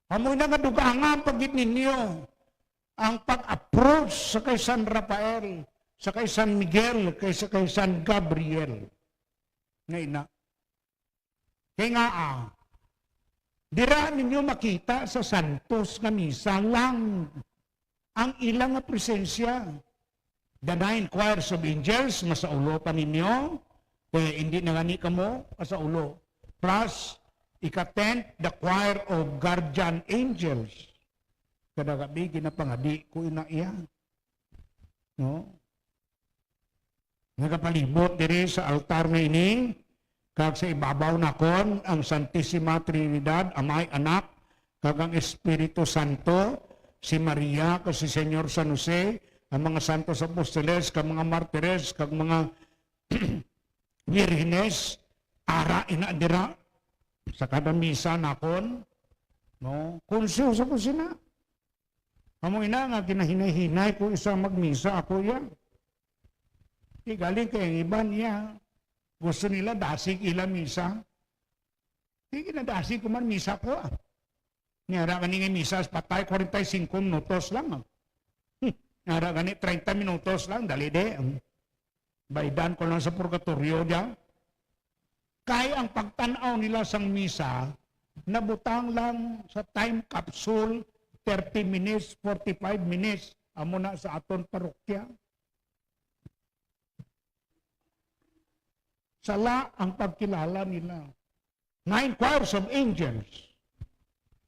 Amo na nga dugangan pa gid ninyo ang pag-approach sa kay San Rafael, sa kay San Miguel, kay sa kay San Gabriel. Nga ina. Kay nga, ah, dira ninyo makita sa santos nga misa lang ang ila nga presensya. The nine choirs of angels, masaulo pa ninyo, kaya hindi na gani kamo masaulo. Plus, ika-tenth, the choir of guardian angels. Kada gabi, ginapangadi ko ina iya. No? Nagapalibot diri sa altar nga ini, kag sa ibabaw nakon ang Santisima Trinidad, Amay, Anak, kag ang Espiritu Santo, si Maria, kag si Señor San Jose, ang mga santos apostoles, kag mga martires, kag mga birhenes, ara ina dira sa kada misa nakon, no? Konsyos ako sina. Amo ina nga ginahinay-hinay ko isa magmisa ako iya. Di galing kay ang iban iya, gusto nila dasig ila misa. Di ginadasig ko man misa ko, ah. Niara gani nga misa sa patay, kwarenta y singko minutos lang, ah. Hmm. Niara gani, treinta minutos lang, dali di. Hmm. Baydan ko lang sa purgatorio diya. Kay ang pagtan-aw nila sang misa, nabutang lang sa time capsule, thirty minutes, forty-five minutes, amo na sa aton parokya. Sala ang pagkilala nila. Nine choirs of angels,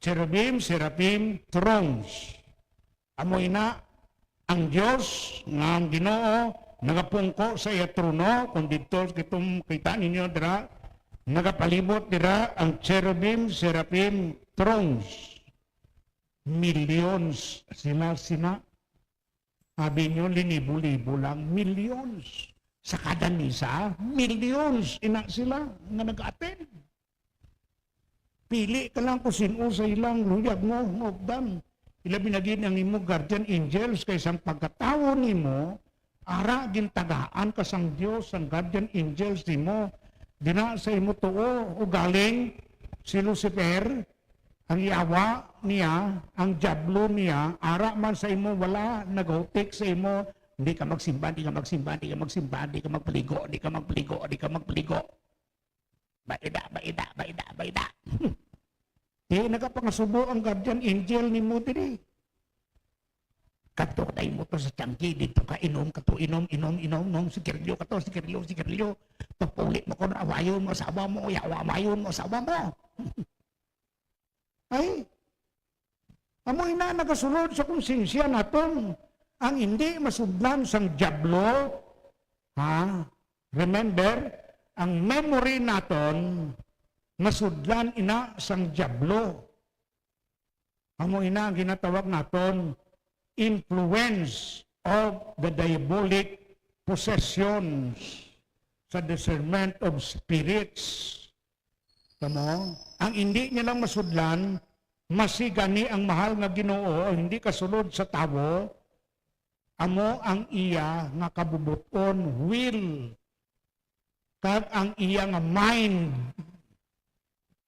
cherubim, seraphim, thrones. Amo ina ang Dios nga ang Ginoo nagapungko sa iya trono, kung didto kita ninyo dira, nagapalibot dira ang cherubim, seraphim, thrones. Millions sila, sina. Abi nyo, linibo-libo lang, millions. Sa kada misa, millions ina sila nga nag-attend. Pili ka lang kung sin-o sa ilang luyag mo, ngugdan. Ilabi na gid ang imo guardian angels, kay sang pagkatawo nimo, ara gintagaan ka sang Dios, sang guardian angels nimo. Dina sa imo tuo, ugaling si Lucifer, ang yawa niya, ang diablo niya, ara man sa imo, wala, naghutik sa imo, "Di ka magsimba, di ka magsimba, di ka magsimba, di ka magpaligo, di ka magpaligo, di ka magpaligo." Baida, baida, baida, baida. Di nagapangasubo ang guardian angel nimo diri. Kadto ka mo to sa tiyangki, dito ka inom, ka to inom, inom, inom, inom, sigarilyo ka to, sigarilyo, sigarilyo. Pagpauli mo ko na awayon mo asawa mo, yawa awayon mo asawa mo. Ay, amo ina nagasulod sa konsensya naton ang hindi masudlan sang diablo. Ha? Remember, ang memory naton masudlan ina sang diablo. Amo ina ang ginatawag naton influence of the diabolic possessions sa discernment of spirits. Kamo, ang indi niya lang masudlan, masigani ang mahal nga Ginoo hindi kasulod sa tawo, amo ang iya nga kabubot-on, will, kag ang iya nga mind.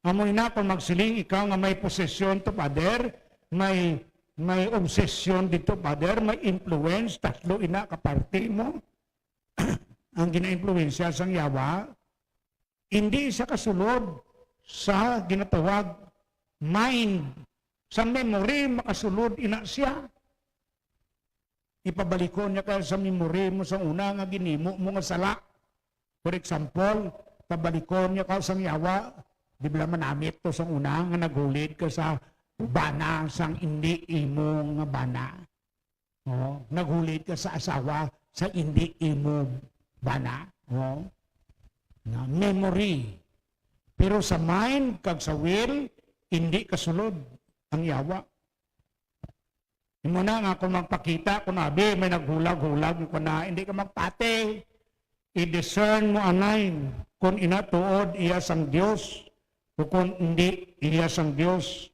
Amo ina, kung magsiling ikaw nga may posesyon to, Father, may, may obsesyon dito, Father, may influence, tatlo ina ka parte mo ang gina-influensya sang yawa, hindi siya kasulod sa ginatawag mind, sa memory, makasulod ina siya. Ipabalikon niya ka sa memory mo sa una nga ginimo mo nga sala. For example, pabalikon niya ka sang yawa, di ba manamit to sa una nga naghulid ka sa bana sang indi imo nga bana? Oh, naghulid ka sa asawa sa indi imo bana? Oh, na memory. Pero sa mind kag sa will, hindi kasulod ang yawa. Imo na nga kung magpakita, kung abi, may naghulag-hulag, kung na, hindi ka magpati. I-discern mo anay kung ina tuod iya sang Dios o kung hindi iya sang Dios.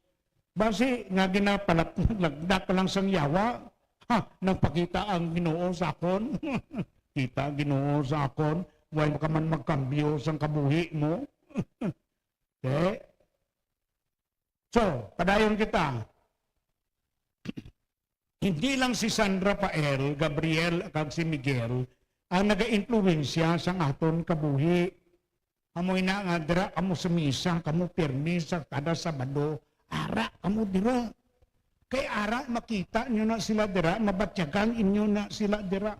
Basi nga ginapalagdak lang sang yawa, ha, nagpakita ang Ginoo sa akon. Kita ang Ginoo sa akon, way ka man magkambyo sang kabuhi mo. Eh? So, padayon kita. Hindi lang si San Rafael, Gabriel, kag si Miguel ang nagaimpluwensya sang aton kabuhi. Amo ina nga dira kamo sa misa, kamo pirmi sa kada Sabado, ara kamo dira. Kay ara makita nyo na sila dira, mabatyagan inyo na sila dira.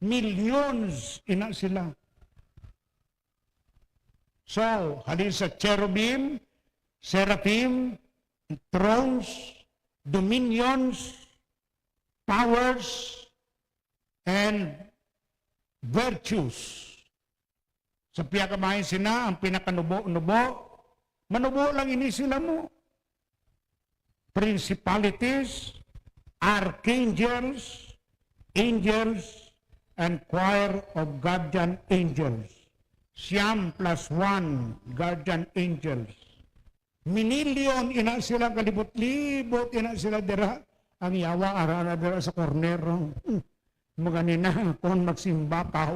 Millions ina sila. So, halin sa cherubim, seraphim, thrones, dominions, powers, and virtues. Sa pihak ka bahin sina ang pinakanubo-nubo, manubo lang ini sila mo. Principalities, archangels, angels, and choir of guardian angels. Siyam plus one guardian angels. Minilyon ina sila, kalibot-libot ina sila dira. Ang yawa ara na dira sa corner. Hmm. Maganina, kon magsimba ka,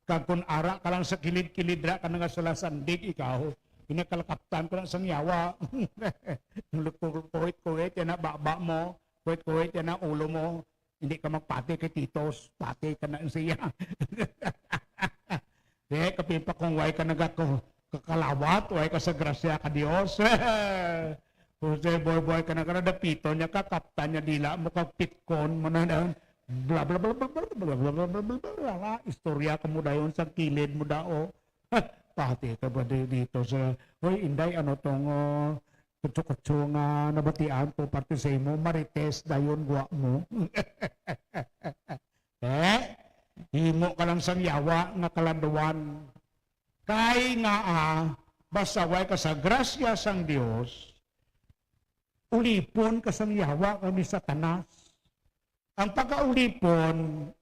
kag kon ara ka lang sa kilid-kilid ra ka nga salasandig ikaw, pinakalakaptan ko na sang yawa. Kuwit-kuwit yan na baba mo, kuwit-kuwit yan na ulo mo, hindi ka magpati kay Titos, pati ka na siya. Eh, kapin pa kung way ka nagako-, kakalawat, way ka sa grasya ka Dios. Kung sa boy-boy ka na, kada dapito niya, kakaptan niya dila mo, kag pitkon mo na, na, bla, bla, bla, bla, bla, bla, bla, bla, bla, bla, bla, bla, istorya ka mo dayon sa kilid mo dao. Pati ka ba di-, dito sa, "Hoy, Inday, ano tong, uh, kutso-kutso nga nabatian ko parte sa imo? Marites dayon gwa mo." Eh? Himo ka lang sang yawa nga kalanduan. Kay nga, ah, basta way ka sa grasya sang Dios, ulipon ka sang yawa kag ni Satanas. Ang pagkaulipon,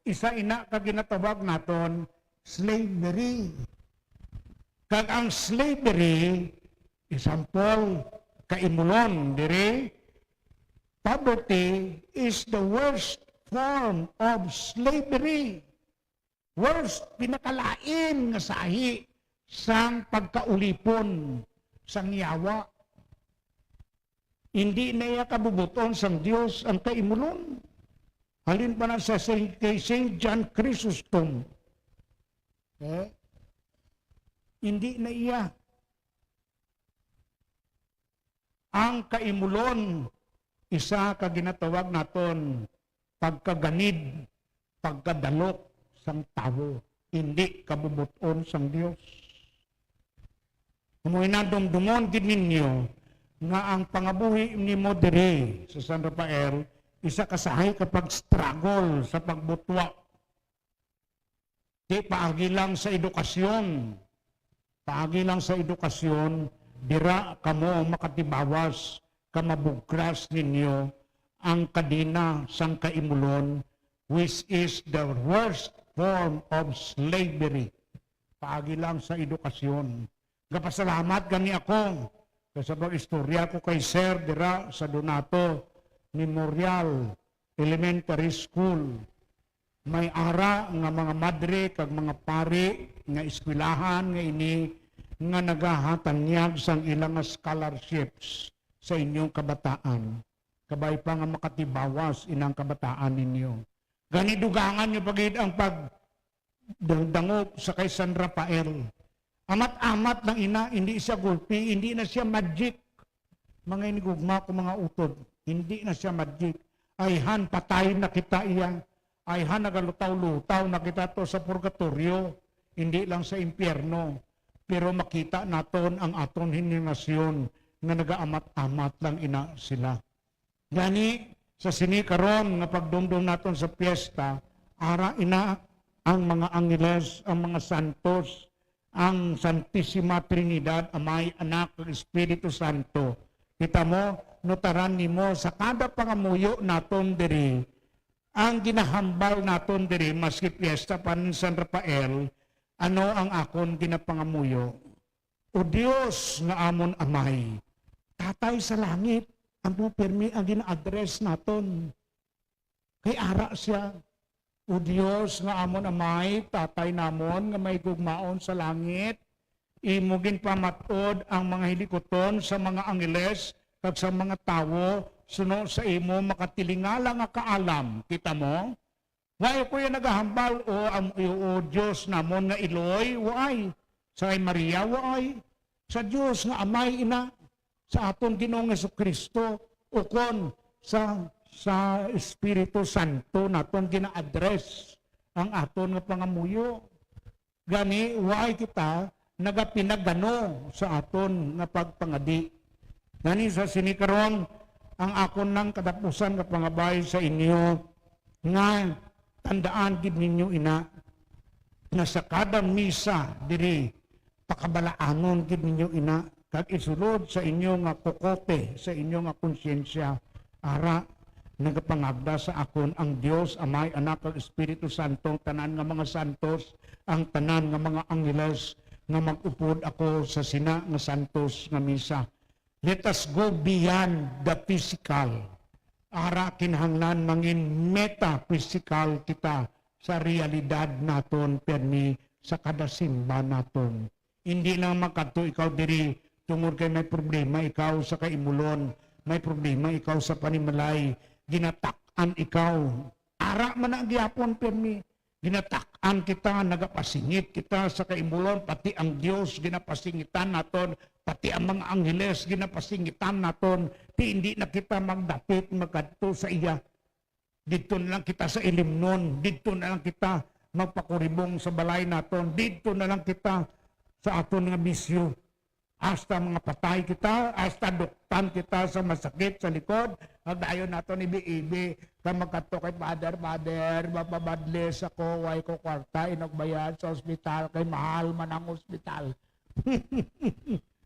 isa ina ka ginatawag naton slavery. Kag ang slavery, example, kaimulon diri, poverty is the worst form of slavery. Worst, pinakalain nga sahi sang pagkaulipon sang yawa. Hindi na iya kabubuton sang Dios ang kaimulon. Halin pa na sa Saint, kay Saint John Chrysostom. Eh? Hindi na iya. Ang kaimulon, isa ka ginatawag naton pagkaganid, pagkadalok sang tawo, indi kabubot-on sang Dios. Amo ina, dumdumon gid ninyo nga ang pangabuhi nimo diri sa San Rafael, isa ka sahi ka pag-struggle sa pagbutwa. Di paagi lang sa edukasyon. Paagi lang sa edukasyon, dira kamo makatibawas ka mabugras ninyo ang kadena sang kaimulon, which is the worst form of slavery. Paagi lang sa edukasyon. Gapasalamat gani ako kay sa pag-istorya ko kay Sir dira sa Donato Memorial Elementary School. May ara nga mga madre kag mga pari nga eskwelahan nga ini nga nagahatanyag sang ila nga scholarships sa inyong kabataan. Kabay pa nga makatibawas inang kabataan ninyo. Gani, dugangan nyo pa gid ang pag dang-, dangop sa kay San Rafael. Amat-amat lang ina, hindi siya gulpi, hindi na siya magic. Mga inigugma ko, mga utod, hindi na siya magic. Ayhan, patay na kita iya. Ayhan, nagalutaw-lutaw na kita to sa purgatorio, hindi lang sa impyerno. Pero makita naton ang aton henerasyon nga nagaamat-amat lang ina sila. Gani, sa sini karon nga pagdumdom naton sa piyesta, ara ina ang mga angeles, ang mga santos, ang Santisima Trinidad, Amay, Anak, kag Espiritu Santo. Kita mo, nutaran nimo sa kada pangamuyo naton diri, ang ginahambal naton diri, maski piyesta pa ni San Rafael, ano ang akon ginapangamuyo? O Dios nga amon Amay, Tatay sa langit, amo pirmi ang gina-address naton. Kay ara siya, "O Dios nga amon Amay, Tatay namon nga mahigugmaon sa langit, imo ginpamat-od ang mga hilikuton sa mga angeles, kag sa mga tawo suno sa imo makatilingala nga kaalam. Kita mo? Why ko yung nagahambal, o ang, o Dios namon nga iloy? Why? Sa kay Maria, why? Sa Dios nga Amay, ina, sa aton Ginoong Jesucristo, ukon sa, sa Espiritu Santo naton gina-address ang aton nga pangamuyo. Gani, why kita nagapinagano sa aton nga pagpangadi? Gani sa sini karon, ang akon nang katapusan nga pangabay sa inyo, nga tandaan gid ninyo ina, nga sa kada misa diri, pakabalaanon gid ninyo ina, kag isulod sa inyo nga kukote, sa inyo nga konsyensya, ara, nagapangagda sa akon ang Dios, Amay, Anak, kag Espiritu Santo, ang tanan nga mga santos, ang tanan nga mga angheles, nga mag-upod ako sa sina nga santos nga misa. Let us go beyond the physical. Ara, kinahanglan mangin metaphysical kita sa realidad naton, pirmi sa kada simba naton. Hindi lang makadto ikaw diri tungod kay may problema ikaw sa kaimulon, may problema ikaw sa panimalay, ginatak-an ikaw. Ara man na gyapon, pirmi. Ginatak-an kita, nagapasingit kita sa kaimulon, pati ang Dios ginapasingitan naton, pati ang mga angheles ginapasingitan naton, ti hindi na kita magdapit, magkadto sa iya. Didto na lang kita sa ilimnon, didto na lang kita magpakuribong sa balay naton, didto na lang kita sa aton nga bisyo. Hasta mga patay kita, hasta duktan kita sa masakit sa likod, ang dayon naton ibi-ibi, ka magkadto kay Father, "Father, mapabadlis ako, way ko kwarta inugbayad sa ospital, kay mahal man ang ospital."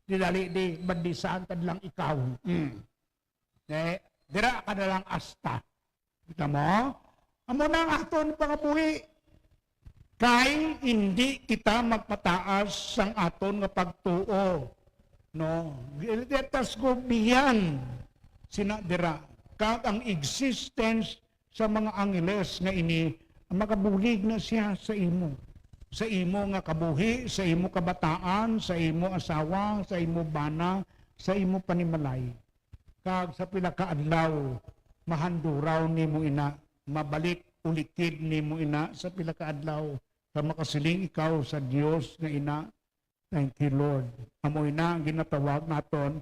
Di dali di, bandisan ka lang ikaw. Mm. Eh, dira ka na lang asta. Kita mo? Amo na ang aton pangabuhi. Kay hindi kita magpataas sang aton nga pagtuo. No? Let us go beyond sina dira. Kag ang existence sa mga angeles nga ini, magabulig na siya sa imo. Sa imo nga kabuhi, sa imo kabataan, sa imo asawa, sa imo bana, sa imo panimalay. Kag sa pila ka adlaw, mahanduraw nimo ina, mabalik ulikid nimo ina sa pila ka adlaw, kag makasiling ikaw sa Dios nga ina, "Thank you, Lord." Amo ina ang ginatawag naton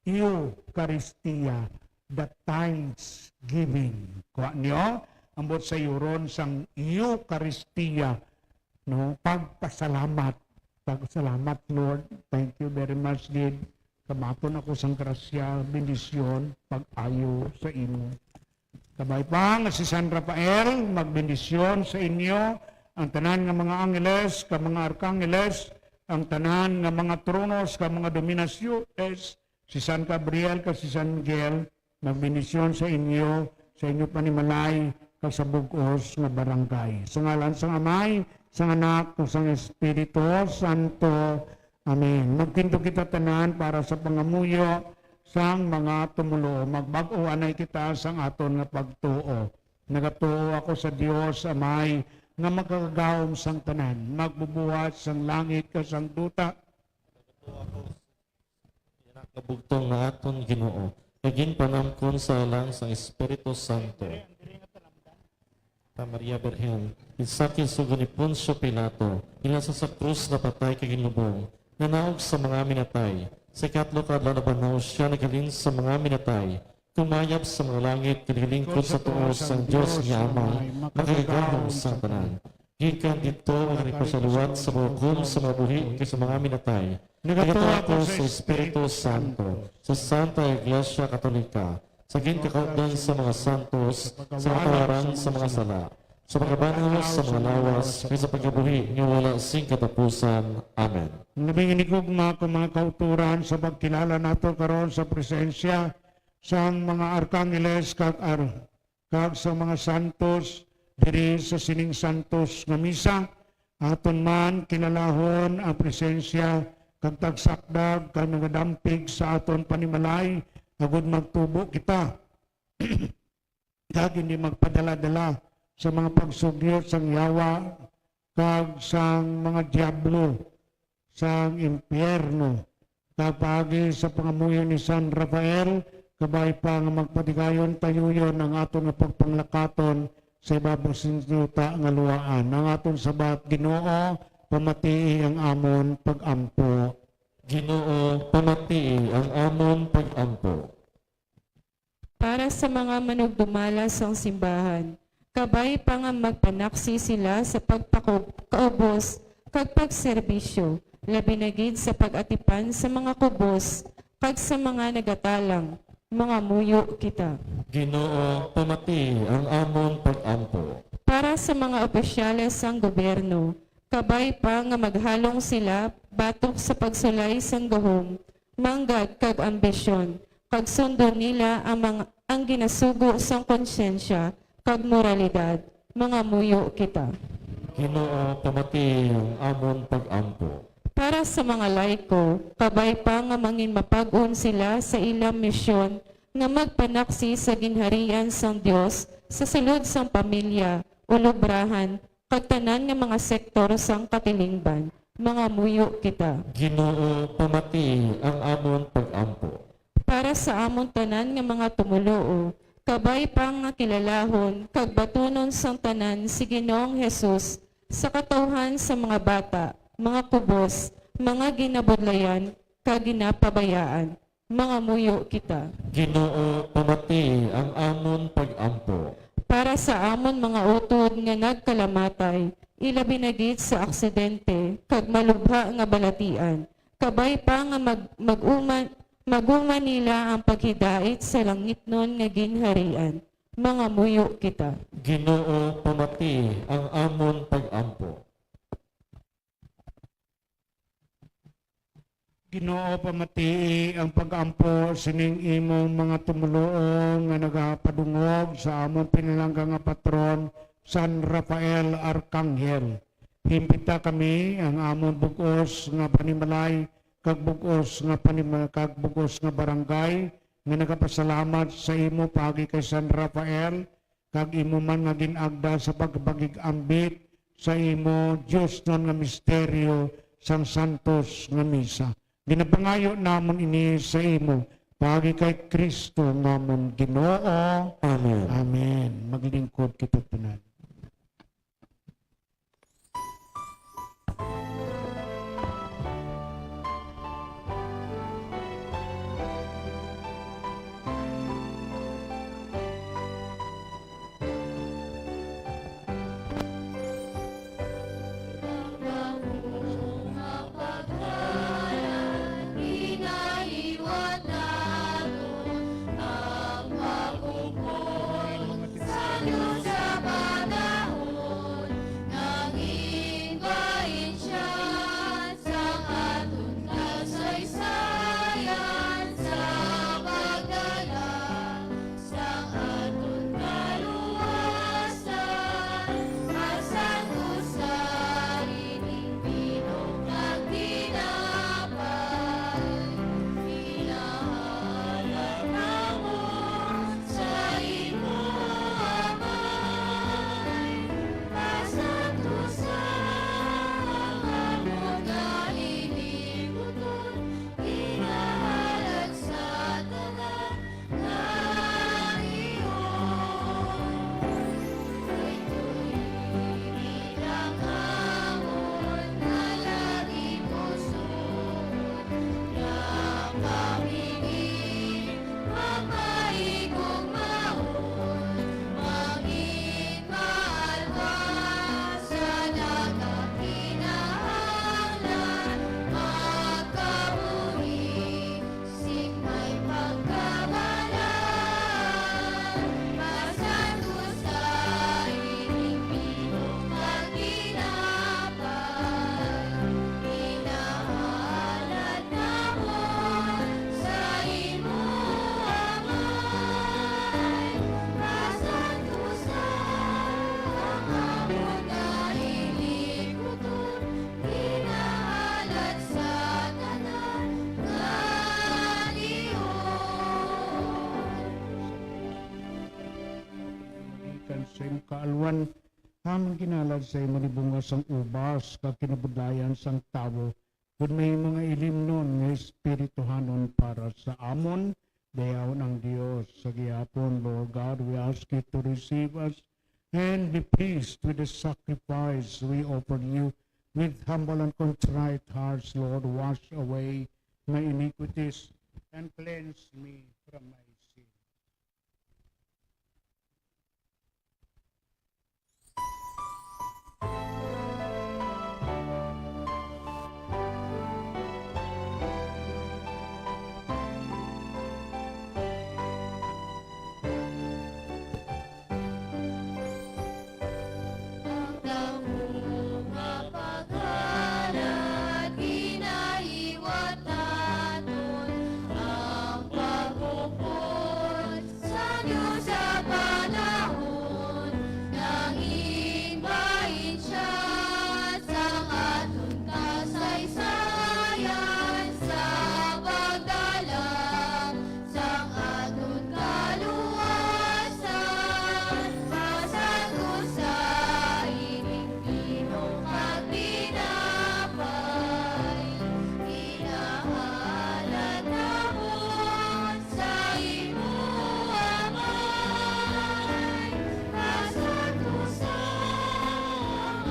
Eucharistia, the thanksgiving. Kuha niyo, ambot sayuron sang Eucharistia, no? Pagpasalamat. Pagpasalamat, Lord. Thank you very much, gid. Kamaton ako sang grasya, bendisyon, pag-ayo sa imo. Kabay pa nga si San Rafael, magbendisyon sa inyo ang tanan nga mga angeles, kag mga arkangeles, ang tanan nga mga tronos, kag mga dominasyones, si San Gabriel, kag si San Miguel, magbendisyon sa inyo, sa inyo panimalay, kag sa bug-os nga barangay. Sa ngalan sang Amay, sang Anak, kag sang Espiritu Santo. Amen. Magpinto kita tanan para sa pangamuyo sang mga tumoluo. Magbag-o anay kita sang aton nga pagtuo. Nagatuo ako sa Dios Amay nga makagagahom sang tanan, magbubuhat sang langit kag sang duta. Anak nga bugtong nga aton Ginoo, kag ginpanamkon sa alang sang Espiritu Santo. Ta Maria Birhen, ginsakit sa sugo ni Poncio Pilato, ginasa sa krus, napatay kag ginlubong, nanaog sa mga minatay. Sa ikatlo ka adlaw nabanhaw sia, naghalin sa mga minatay, kumayab sa mga langit, kag nagalingkod sa tungo sang Dios nga Amay, makagagahom sang tanan. Gikan didto, magapasaliwat sa paghukom sa mga buhi kag sa mga minatay. Nagatuo ako sa Espiritu Santo, sa Santa Iglesia Katolika, sa ginkakaupdan sa mga santos, sa katawaran sa mga sala, sa pagkabanhaw sa mga lawas, kag sa pagkabuhi nga wala sing katapusan. Amen. Labing hinigugma ko, mga kauturan, sa pagkilala nato karon sa presensya sang mga arkangeles kag ar-, kag sa mga santos diri sa sining santos nga misa. Aton man kilalahon ang presensya kag tagsakdag kag nagadampig sa aton panimalay, agud magtubo kita kag hindi magpadala-dala sa mga pagsugyot sang yawa kag sang mga diablo sang impyerno, kag paagi sa pangamuyo ni San Rafael, kabay pa nga magpatigayon tayuyon ang aton nga pagpanglakaton sa ibabaw sing yuta nga luwaan. Ang aton sabat, Ginoo, pamatii ang amon pag-ampo. Ginoo, pamatii ang amon pag-ampo. Para sa mga manugdumala sang simbahan, kabay pa nga magpanaksi sila sa pagpakub-, kaubos kag pagserbisyo, labi na gid sa pag-atipan sa mga kubos kag sa mga nagatalang, mangamuyo kita. Ginoo, pamati ang amon pag-ampo. Para sa mga opisyales sang gobyerno, kabay pa nga maghalong sila batok sa pagsulay sang gahom, manggad kag ambisyon, kag sundon nila ang mga, ang ginasugo sang konsyensya kag moralidad, mangamuyo kita. Ginoo, pamati ang amon pag-ampo. Para sa mga laiko, kabay pa nga mangin mapag-on sila sa ila misyon nga magpanaksi sa ginharian sang Dios sa sulod sang pamilya, ulubrahan, kag tanan nga mga sektor sang katilingban, mangamuyo kita. Ginoo, pamati ang amon pag-ampo. Para sa amon tanan nga mga tumoluo, kabay pa nga kilalahon kag batunon sang tanan si Ginoong Jesus sa katawhan sa mga bata, mga kubos, mga ginabudlayan, kag ginapabayaan, mangamuyo kita. Ginoo, pamati ang amon pag-ampo. Para sa amon mga utod nga nagkalamatay, ilabi na gid sa aksidente kag malubha nga balatian, kabay pa nga mag-, mag-uma, mag-uma nila ang paghidait sa langitnon nga ginharian, mangamuyo kita. Ginoo, pamati ang amon pag-ampo. Ginoo, pamatii ang pag-ampo sining imong mga tumoluo nga nagapadungog sa amon pinalangga nga patron, San Rafael Arkanghel. Himpita kami ang amon bug-os nga panimalay kag bug-os nga panima-, kag bug-os nga barangay nga nagapasalamat sa imo paagi kay San Rafael, kag imo man nga gin-agda sa pagpakig-ambit sa imo diosnon nga misteryo sang santos nga misa. Ginapangayo namon ini sa imo, paagi kay Cristo nga amon Ginoo. Amen. Amen. Maglingkod kita tanan. Sang aton kaluwasan, masantos sa ining binuang tinapay, pinahalat namon sa imo, Amay, masantos sa amon nga ining buton, pinahalat sa tanan. Sing may pagkabalaan, masantos sa ining binuang tinapay, pinahalat namon sa imo, Amay. Masantos sa amon nga ining buton, pinahalat sa tanan nga tion. Gikan sa imo kaalwan, ang ginhalad sa imo ni bunga sang ubas kag kinabudlayan sang tawo, kun may mga ilimnon nga espirituhanon para sa amon, Dayaw ng Dios sa gihapon, Lord God, we ask you to receive us and be pleased with the sacrifice we offer you. With humble and contrite hearts, Lord, wash away my iniquities and cleanse me from my sin. Sa Dios sa panahon, nangin bahin siya sang aton kasaysayan, sa pagdala sang aton kaluwasan, pasanto sa ining Pino kag pinapay, pinahalat namon sa imo, Amay. Pasantusan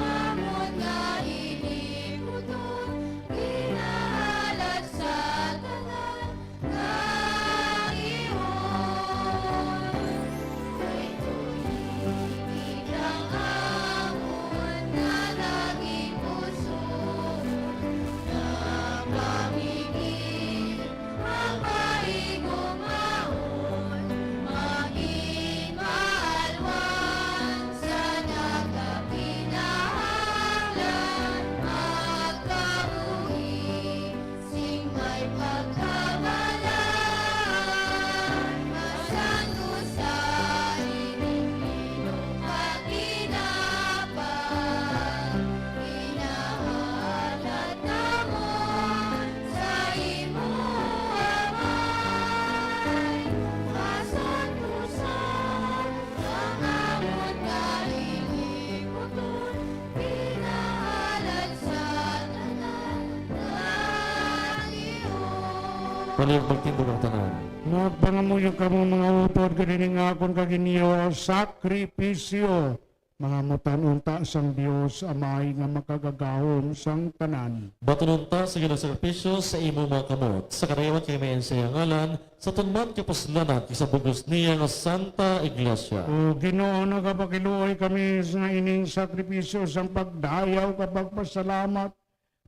amon nga iniputon, pinahalat sa tanan nga tion. Kay tuig ang amon nga naging puso, napamigin ang paigong maon, magin maalwan sa nagakinahanglan, magkabuhi sing may pagkabalaan, masanto sa ining Pino kag tinapay, pinahalat namon sa imo, Amay. Masanto sa ang amon nga iniputon, pinahalat sa tanan nga tion. Palihog magtindog ang tanan. Magpangamuyo kamo, mga utod, kag ini nga akon kag inyo sakripisyo, mangamutan unta sang Dios Amay nga makagagahom sang tanan. Baton unta sa Ginoo sakripisyo sa imo mga kamot, sa kadayawan kag kamaayoan sa iya ngalan, sa aton man kapuslanan kag sa bug-os niya nga Santa Iglesia. O Ginoo, nagapakiluoy kami nga ining sakripisyo sang pagdayaw kag pagpasalamat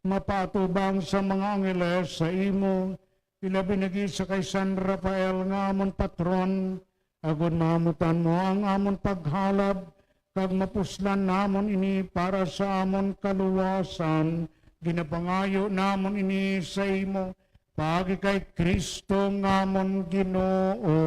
mapaatubang sa mga angeles sa imo, ilabi na gid sa kay San Rafael nga amon patron, agod mahamutan mo ang amon paghalad, kag mapuslan namon ini para sa amon kaluwasan. Ginapangayo namon ini sa imo, paagi kay Cristo nga amon Ginoo.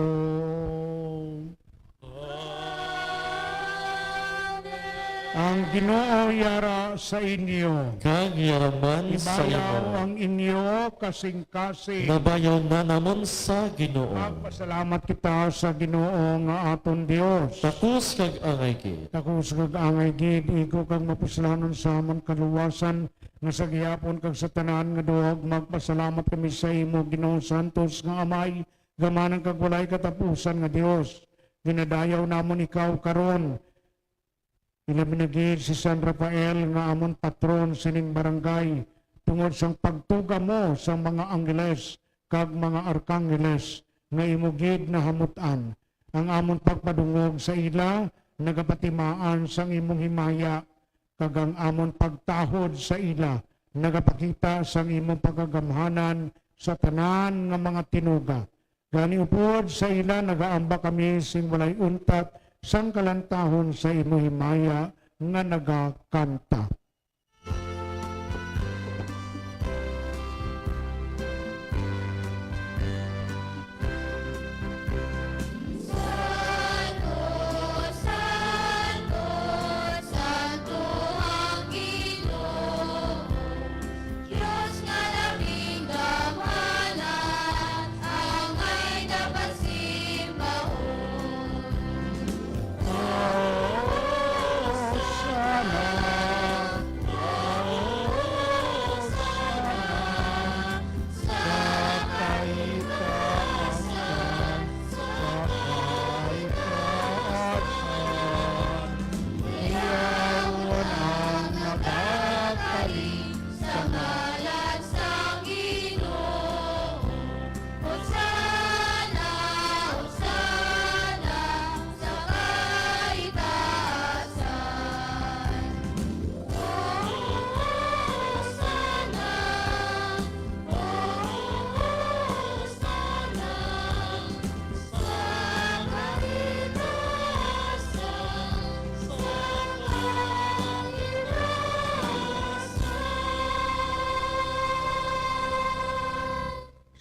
Ang Ginoo yara sa inyo. Kag yara man sa imo. Ibayaw ang inyo kasingkasing. Nabayaw na namon sa Ginoo. Magpasalamat kita sa Ginoo nga aton Dios. Takos kag angay gid. Takos kag angay gid, igo kag mapuslanon sa amon kaluwasan, nga sa gihapon kag sa tanan nga duog magpasalamat kami sa imo, Ginoo, santos nga Amay, gamanan kag walay katapusan nga Dios. Ginadayaw namon ikaw karon, ilabi na gid si San Rafael nga amon patron sining barangay, tungod sang pagtuga mo sang mga anggeles kag mga arkangeles nga imo gid nahamut-an. Ang amon pagpadungog sa ila nagapatimaan sang imong himaya, kag ang amon pagtahod sa ila nagapakita sang imong pagagamhanan sa tanan nga mga tinuga. Gani, upod sa ila nagaamba kami sing walay untat sang kalantahon sa imo himaya nga nagakanta. Santo, santo, santo ang Ginoo, Dios nga labing gamhanan, angay dapat simbahon. Hosanna.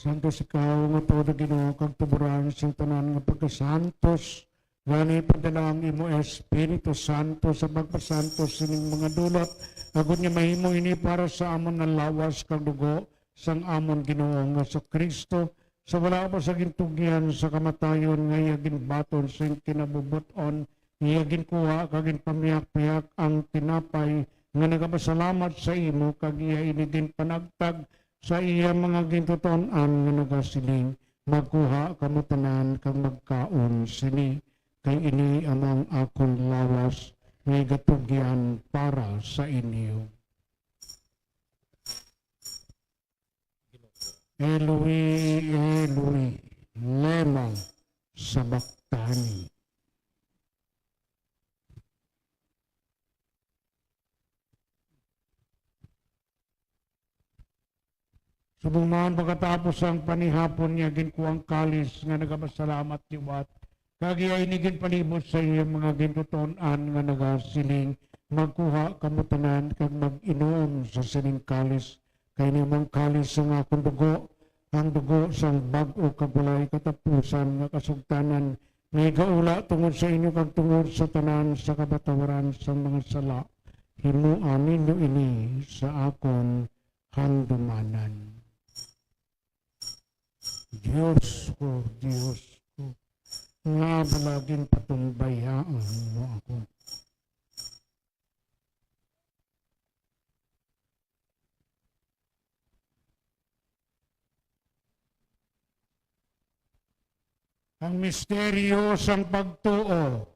Santos ikaw nga tuod, Ginoo, kag tuboran sing tanan nga pagkasantos. Gani, padala ang imo Espiritu Santo sa pagpasantos sining mga dulot, agod nga mahimo ini para sa amon nga lawas kag dugo sang amon Ginoo nga Jesu-Cristo, sa wala pa sa gintugyan sa kamatayon, nga iya ginbaton sing kinabubot-on, iya ginkuha kag ginpamihak-pihak ang tinapay nga nagapasalamat sa imo, kag iya ini ginpanagtag sa iya mga gintuton-an nga nagasiling, "Magkuha kamo tanan kag magkaon sini, kay ini amo ang akon lawas nga igatugyan para sa inyo." Eloi, Eloi, lema sabachthani. Subong man, pagkatapos sang panihapon niya, ginkuha ang kalis nga nagapasalamat liwat, kag iya ini ginpalibot sa iya mga gintuton-an nga nagasiling, "Magkuha kamo tanan kag mag-inom sa sining kalis, kay ini amo ang kalis sang akon dugo, ang dugo sang bag-o kag walay katapusan nga kasugtanan, nga igaula tungod sa inyo kag tungod sa tanan sa kapatawaran sang mga sala. Himoa ninyo ini sa akon handumanan." Dios ko, Dios ko, ngaa bala ginpatumbayaan mo ako? Ang misteryo sang pagtuo.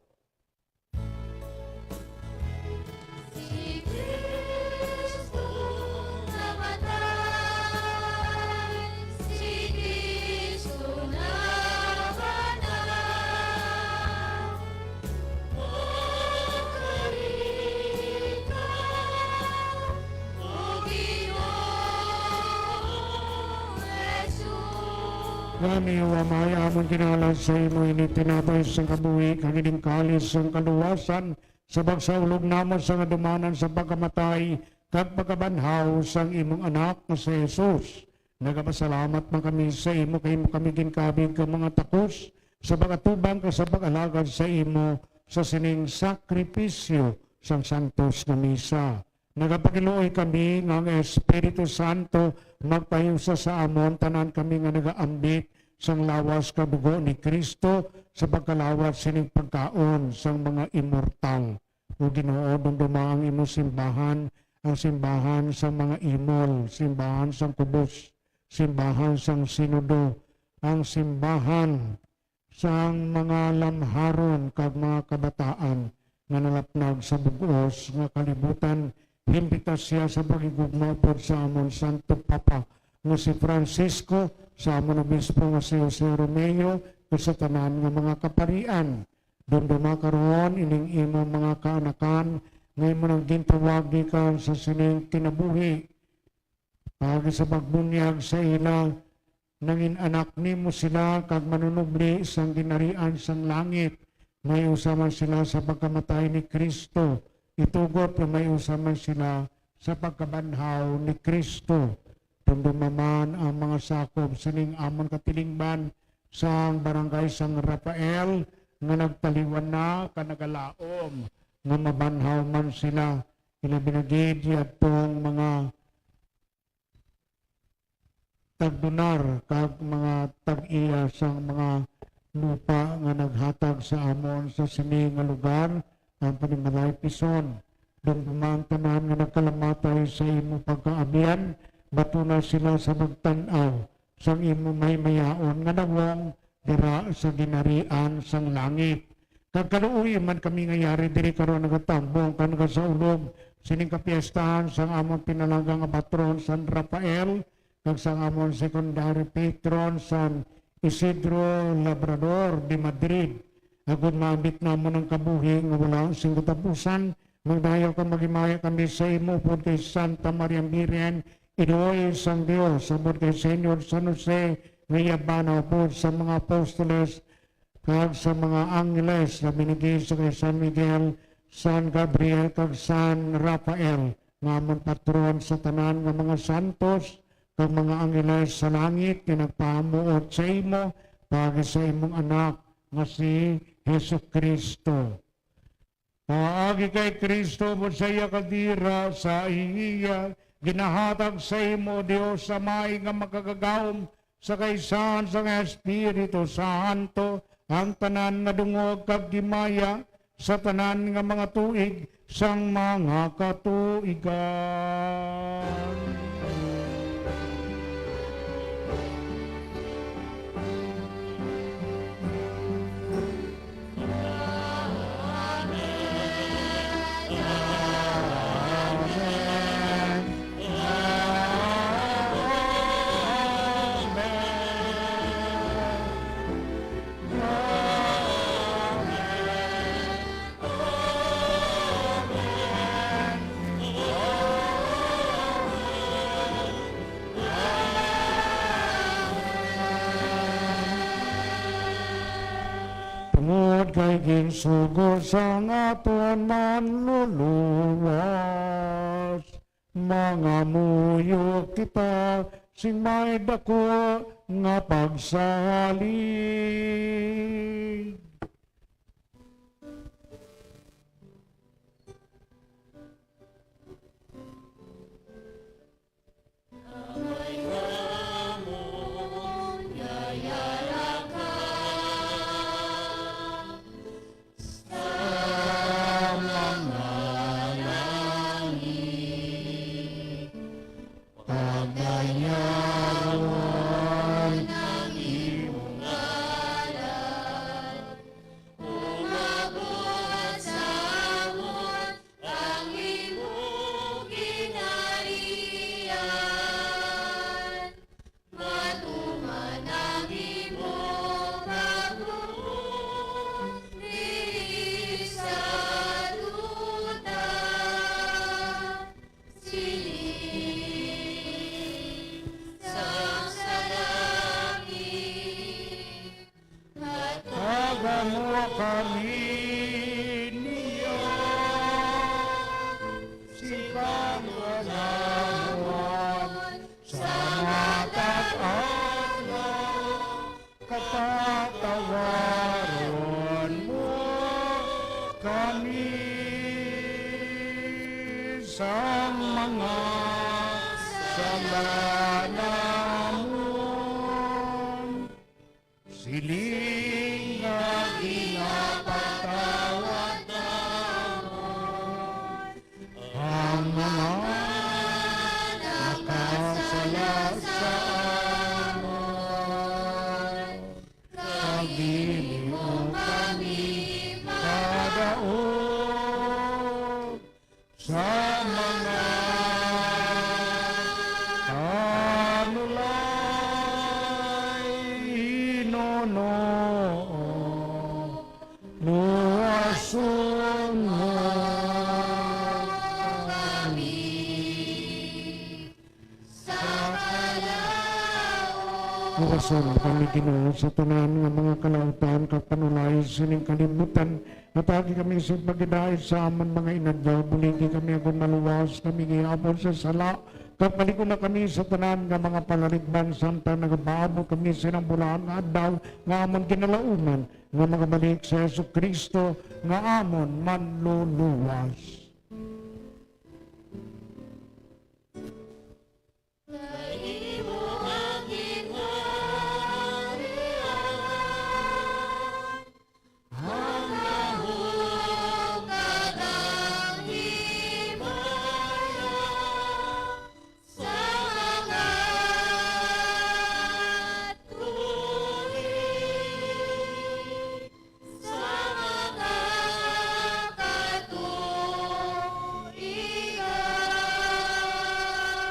Si Cristo namatay, si Cristo namatay. Gani, O Amay, amon ginahal-an sa imo ini tinapay sang kabuhi kag ining kalis sang kaluwasan, sa pagsaulog namon sang handumanan sa pagkamatay kag pagkabanhaw sang imong Anak nga si Jesus. Nagapasalamat man kami sa imo kay imo kami ginkabig nga mga takos sa pag-atubang kag sa pag-alagad sa imo sa sining sakripisyo sang santos nga misa. Nagapagiluoy kami nga ang Espiritu Santo magpahiusa sa amon tanan kami nga nagaambit sang lawas kag dugo ni Cristo sa pagkalawas sining pagkaon sang mga immortal. O Ginoo, dumduma ang imo simbahan, ang simbahan sang mga imol, simbahan sang kubos, simbahan sang sinodo, ang simbahan sang mga lamharon kag mga kabataan nga nalapnag sa bug-os nga kalibutan. Himpita sia sa paghigugma upod sa amon Santo Papa nga si Francisco, sa amon Obispo nga si Jose Romeo, kag sa tanan nga mga kaparian. Dumduma karon ining imo mga kaanakan nga imo nang gintawag gikan sa sining kinabuhi, kag sa pagbunyag sa ila, nangin-anak nimo sila kag manunubli sang ginharian sang langit. May usa man sila sa pagkamatay ni Cristo, itugot nga may usa man sila sa pagkabanhaw ni Cristo. Dumduma man ang mga sakop sining amon katilingban sang Barangay San Rafael nga nagtaliwan na kag nagalaom nga mabanhaw man sila, ilabi na gid yadtong mga tagdonar kag mga tag-iya sang mga lupa nga naghatag sa amon sa sini nga lugar ang panimalay pison. Dumduma ang tanan nga nagkalamatay sa imo pagkaabyan, batuna sila sa pagtan-aw sang imo mahimayaon nga nawong dira sa ginharian sang langit. Kag kaluoyi man kami nga yari diri karon nagatambong kag nagasaulog sining kapiestahan sang amon pinalangga nga patron, San Rafael, kag sang amon secondary patron, San Isidro Labrador de Madrid. Agod maambit namon ang kabuhi nga wala sing katapusan, magdayaw kag maghimaya kami sa imo upod kay Santa Maria Birhen, Iloy sang Dios, upod kay Señor San Jose, nga iya bana, upod sa mga apostoles, kag sa mga angheles, labi na gid sa kay San Miguel, San Gabriel, kag San Rafael, nga amon patron, sa tanan nga mga santos, kag mga angeles sa langit nga nagpahamuot sa imo paagi sa imong Anak nga si Jesu-Cristo. Paagi kay Cristo, mo sa iya kadira, sa iya ginahatag sa imo, Dios Amay, nga makagagahom sa kaisahan sang Espiritu Santo ang tanan nga dungog kag himaya sa tanan nga mga tuig sang mga katuigan. Tungod kay ginsugo sang aton Manluluwas, mangamuyo kita sing may daku nga pagsalig. Umabot sa amon ang imo ginharian, matuman ang imo pagbuot diri sa duta, siling sang sa langit. Tagan mo kami niya, si kagalawan sa matag adlaw, kapatawaron mo kami sa mga sala namon. Siling nga ginapatawad namon ang mga nakasala sa amon, kag dili mo kami padaog sa mga kanulay, Ginoo, luwason mo kami. Luwason kami, Ginoo, sa tanan nga mga kalautan kag panulay sining kalibutan. Hatagi kami sing paghidait sa amon mga inadlaw. Buligi kami agod maluwas kami gihapon sa sala, kag palig-on na kami sa tanan nga mga pangaligban, samtang nagapaabot kami sa nang bulahan nga adlaw nga amon ginalauman, nga magabalik si Jesu-Cristo nga amon Manluluwas. Kay imo ang ginharian, ang gahom kag ang himaya sa mga tuig. Sa mga katuigan.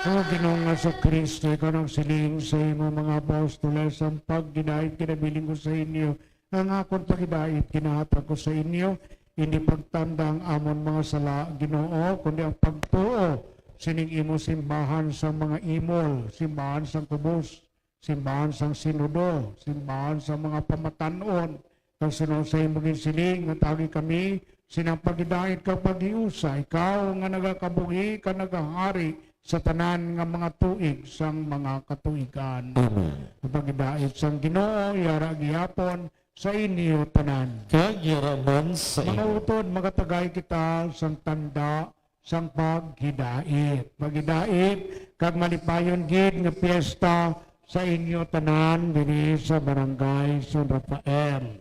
O Ginoong Jesu-Cristo, ikaw nagsiling sa imo mga apostoles, "Ang paghidait kinabilin ko sa inyo, ang akon paghidait ginahatag ko sa inyo." Indi pagtanda ang amon mga sala, Ginoo, kundi ang pagtuo sining imo simbahan sang mga imol, simbahan sang kubos, simbahan sang Sinodo, simbahan sang mga pamatan-on, kag suno sa imo ginsiling, hatagi kami sinang paghidait kag paghiusa, ikaw nga nagakabuhi kag nagahari sa tanan nga mga tuig sang mga katuigan. Amen. Ang pagidait sang Ginoo yara gihapon sa inyo tanan. Kag yara man sa Mga inyo. Utod, magatagay kita sang tanda sang paghidait. Paghidait kag malipayon gid nga piyesta sa inyo tanan diri sa Barangay San Rafael.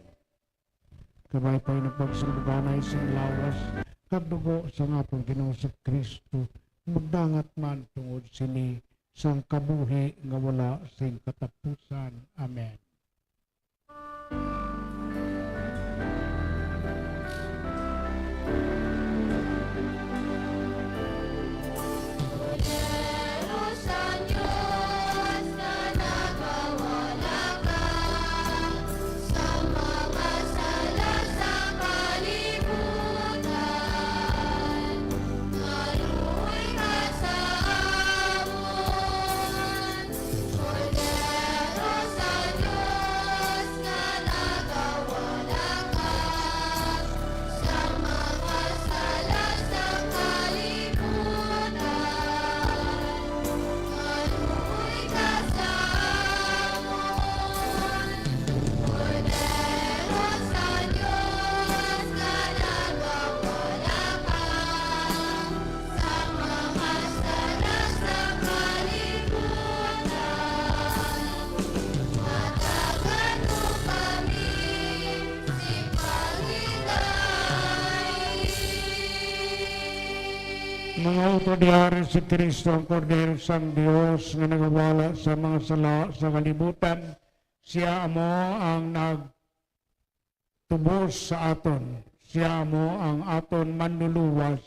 Kabay pa ang pagsulbanay sing lawas kag dugo sang aton Ginoo sa Cristo, magdangat man tungod sini sang kabuhi nga wala sing katapusan. Amen. Kordero sang Dios nga nagawala ka sa mga sala sa kalibutan, kaluoy ka sa amon. Kordero sang Dios nga nagawala ka sa mga sala sa kalibutan, hatagan mo kami sing paghidait. Mga utod, yara si Cristo, ang Kordero sang Dios nga nagawala sa mga sala sa kalibutan. Sia amo ang nag tubos sa aton. Sia amo ang aton manluluwas,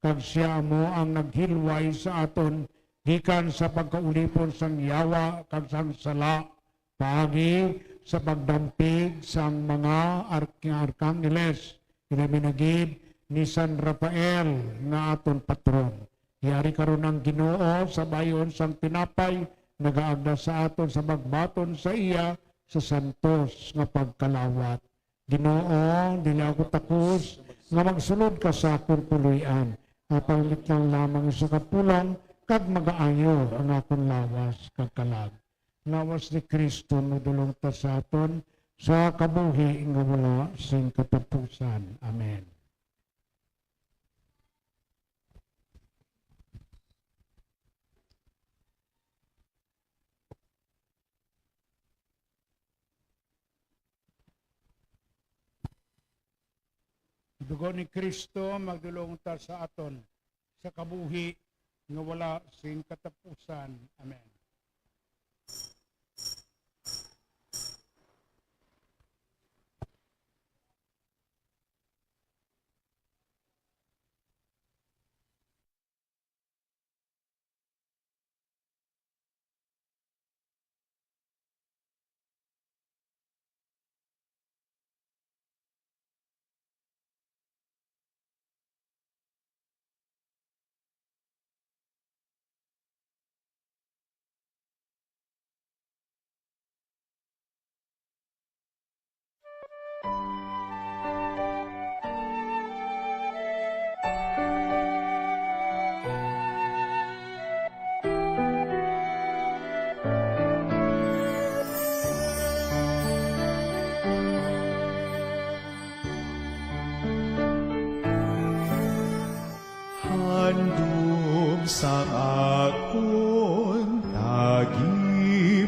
kag sia amo ang naghilway sa aton gikan sa pagkaulipon sang yawa kag sang sala, paagi sa pagdampig sang mga ark-, nga arkangheles, ilabi na gid ni San Rafael nga aton patron. Yari karon ang Ginoo sa bayon sang tinapay, nagaagda sa aton sa pagbaton sa iya sa santos nga pagkalawat. Ginoo, dili ako takos nga magsulod ka sa akon puloy-an, apang mitlang lamang sa kapulang, kag magaayo ang akon lawas kag kalag. Lawas ni Cristo, madulong ta sa aton sa kabuhi nga wala sing katapusan. Amen. Dugo ni Cristo, magdulong ta sa aton sa kabuhi nga wala sing katapusan. Amen. Handom sang akon tagipusoon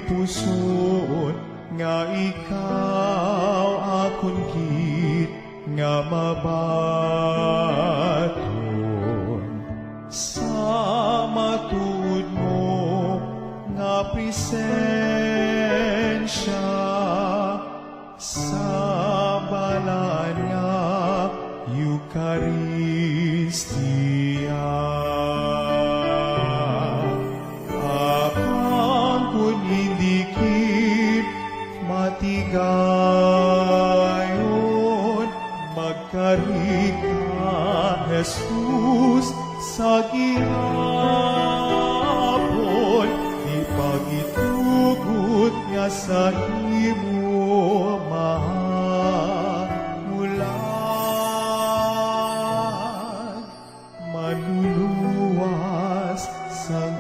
nga ikaw akon gid nga mabaton sa matuod mo nga presensya sa balaan nga Eucharistia. Apang kon indi gid matigayon, magkari ka, Jesus, sa gihapon, di pagitugot nga sa imo mahamulan, manluluwas sang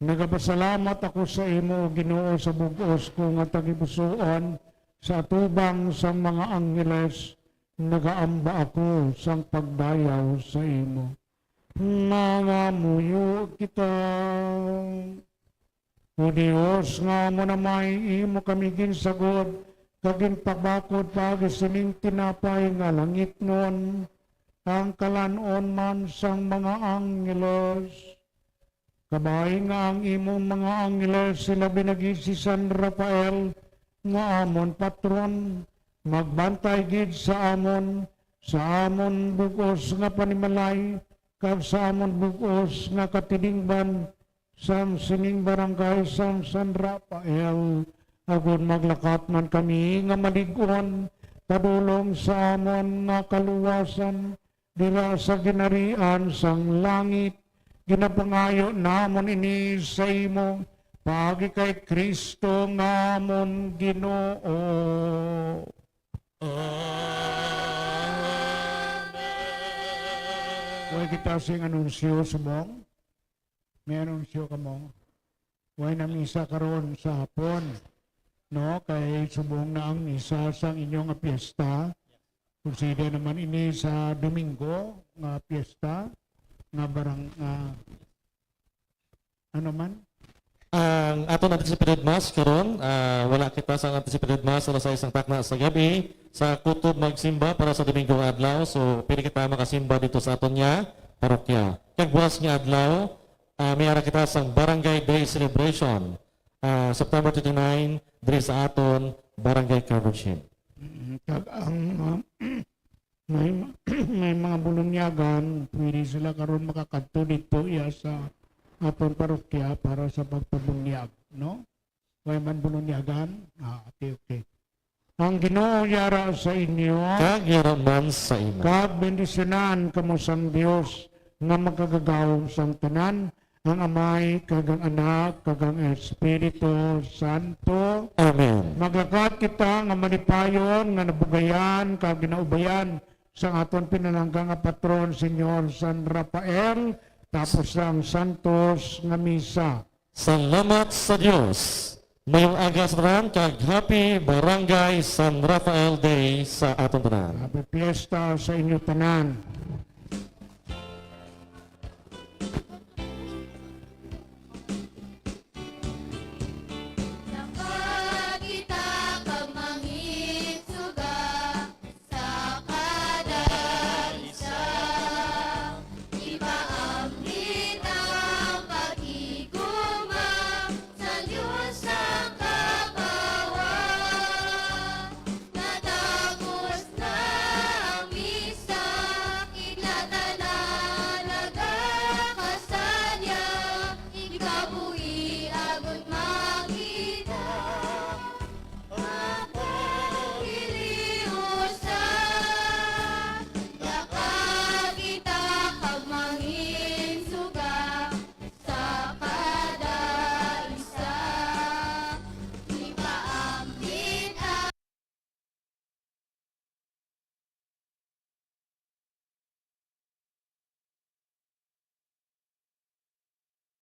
Nagapasalamat ako sa imo, O Ginoo, sa bug-os ko nga tagipusoon, sa atubang sang mga angheles, nagaamba ako sang pagdayaw sa imo. Mangamuyo kita. O Dios, nga amo na may imo kami ginsagod, kag ginpabakod paagi sining tinapay nga langitnon, ang kalan-on man sang mga angheles. Kabay nga ang imong mga angheles sila binagi si San Rafael nga amon patron, magbantay gid sa amon, sa amon bug-os nga panimalay, kag sa amon bug-os nga katilingban sang sining barangay sang San Rafael, agod maglakat man kami nga malig-on padulong sa amon nga kaluwasan dira sa ginharian sang langit. Ginapangayo namon ini sa imo paagi kay Cristo nga amon Ginoo. Amen. Way kita sing anunsyo, subong? May anunsyo kamo? Way na misa karon sa hapon, no? Kay subong na ang misa sang inyo nga piyesta. Konsidera naman ini sa Domingo nga piyesta, nga barang, nga, ano man? Ang aton anticipated mass karon, ah, wala kita sa anticipated mass alas sais sang takna sa gabi sa kutob magsimba para sa Domingo nga adlaw. So, pwede kita makasimba dito sa aton nga parokya. Kag buwas nga adlaw, ah, may ara kita sang Barangay Day Celebration, ah, September twenty-nine, diri sa aton Barangay Convention. Mm, kag ang, ah, may, may mga bulunyagan, pwede sila karon makakadto dito iya sa aton parokya para sa pagpabunyag, no? Way man bulunyagan? Ah, okay, okay. Ang Ginoo yara sa inyo. Kag yara man sa imo. Kag bendisyonan kamo sang Dios nga makagagahom sang tanan, ang Amay, kag ang Anak, kag ang Espiritu Santo. Amen. Maglakat kita nga malipayon, nga nabugayan, kag ginaubayan sang aton pinalangga nga patron, Señor San Rafael, tapos ang santos nga misa. Salamat sa Dios. Mayong aga sa tanan, kag happy Barangay San Rafael Day sa aton tanan. Happy Fiesta sa inyo tanan.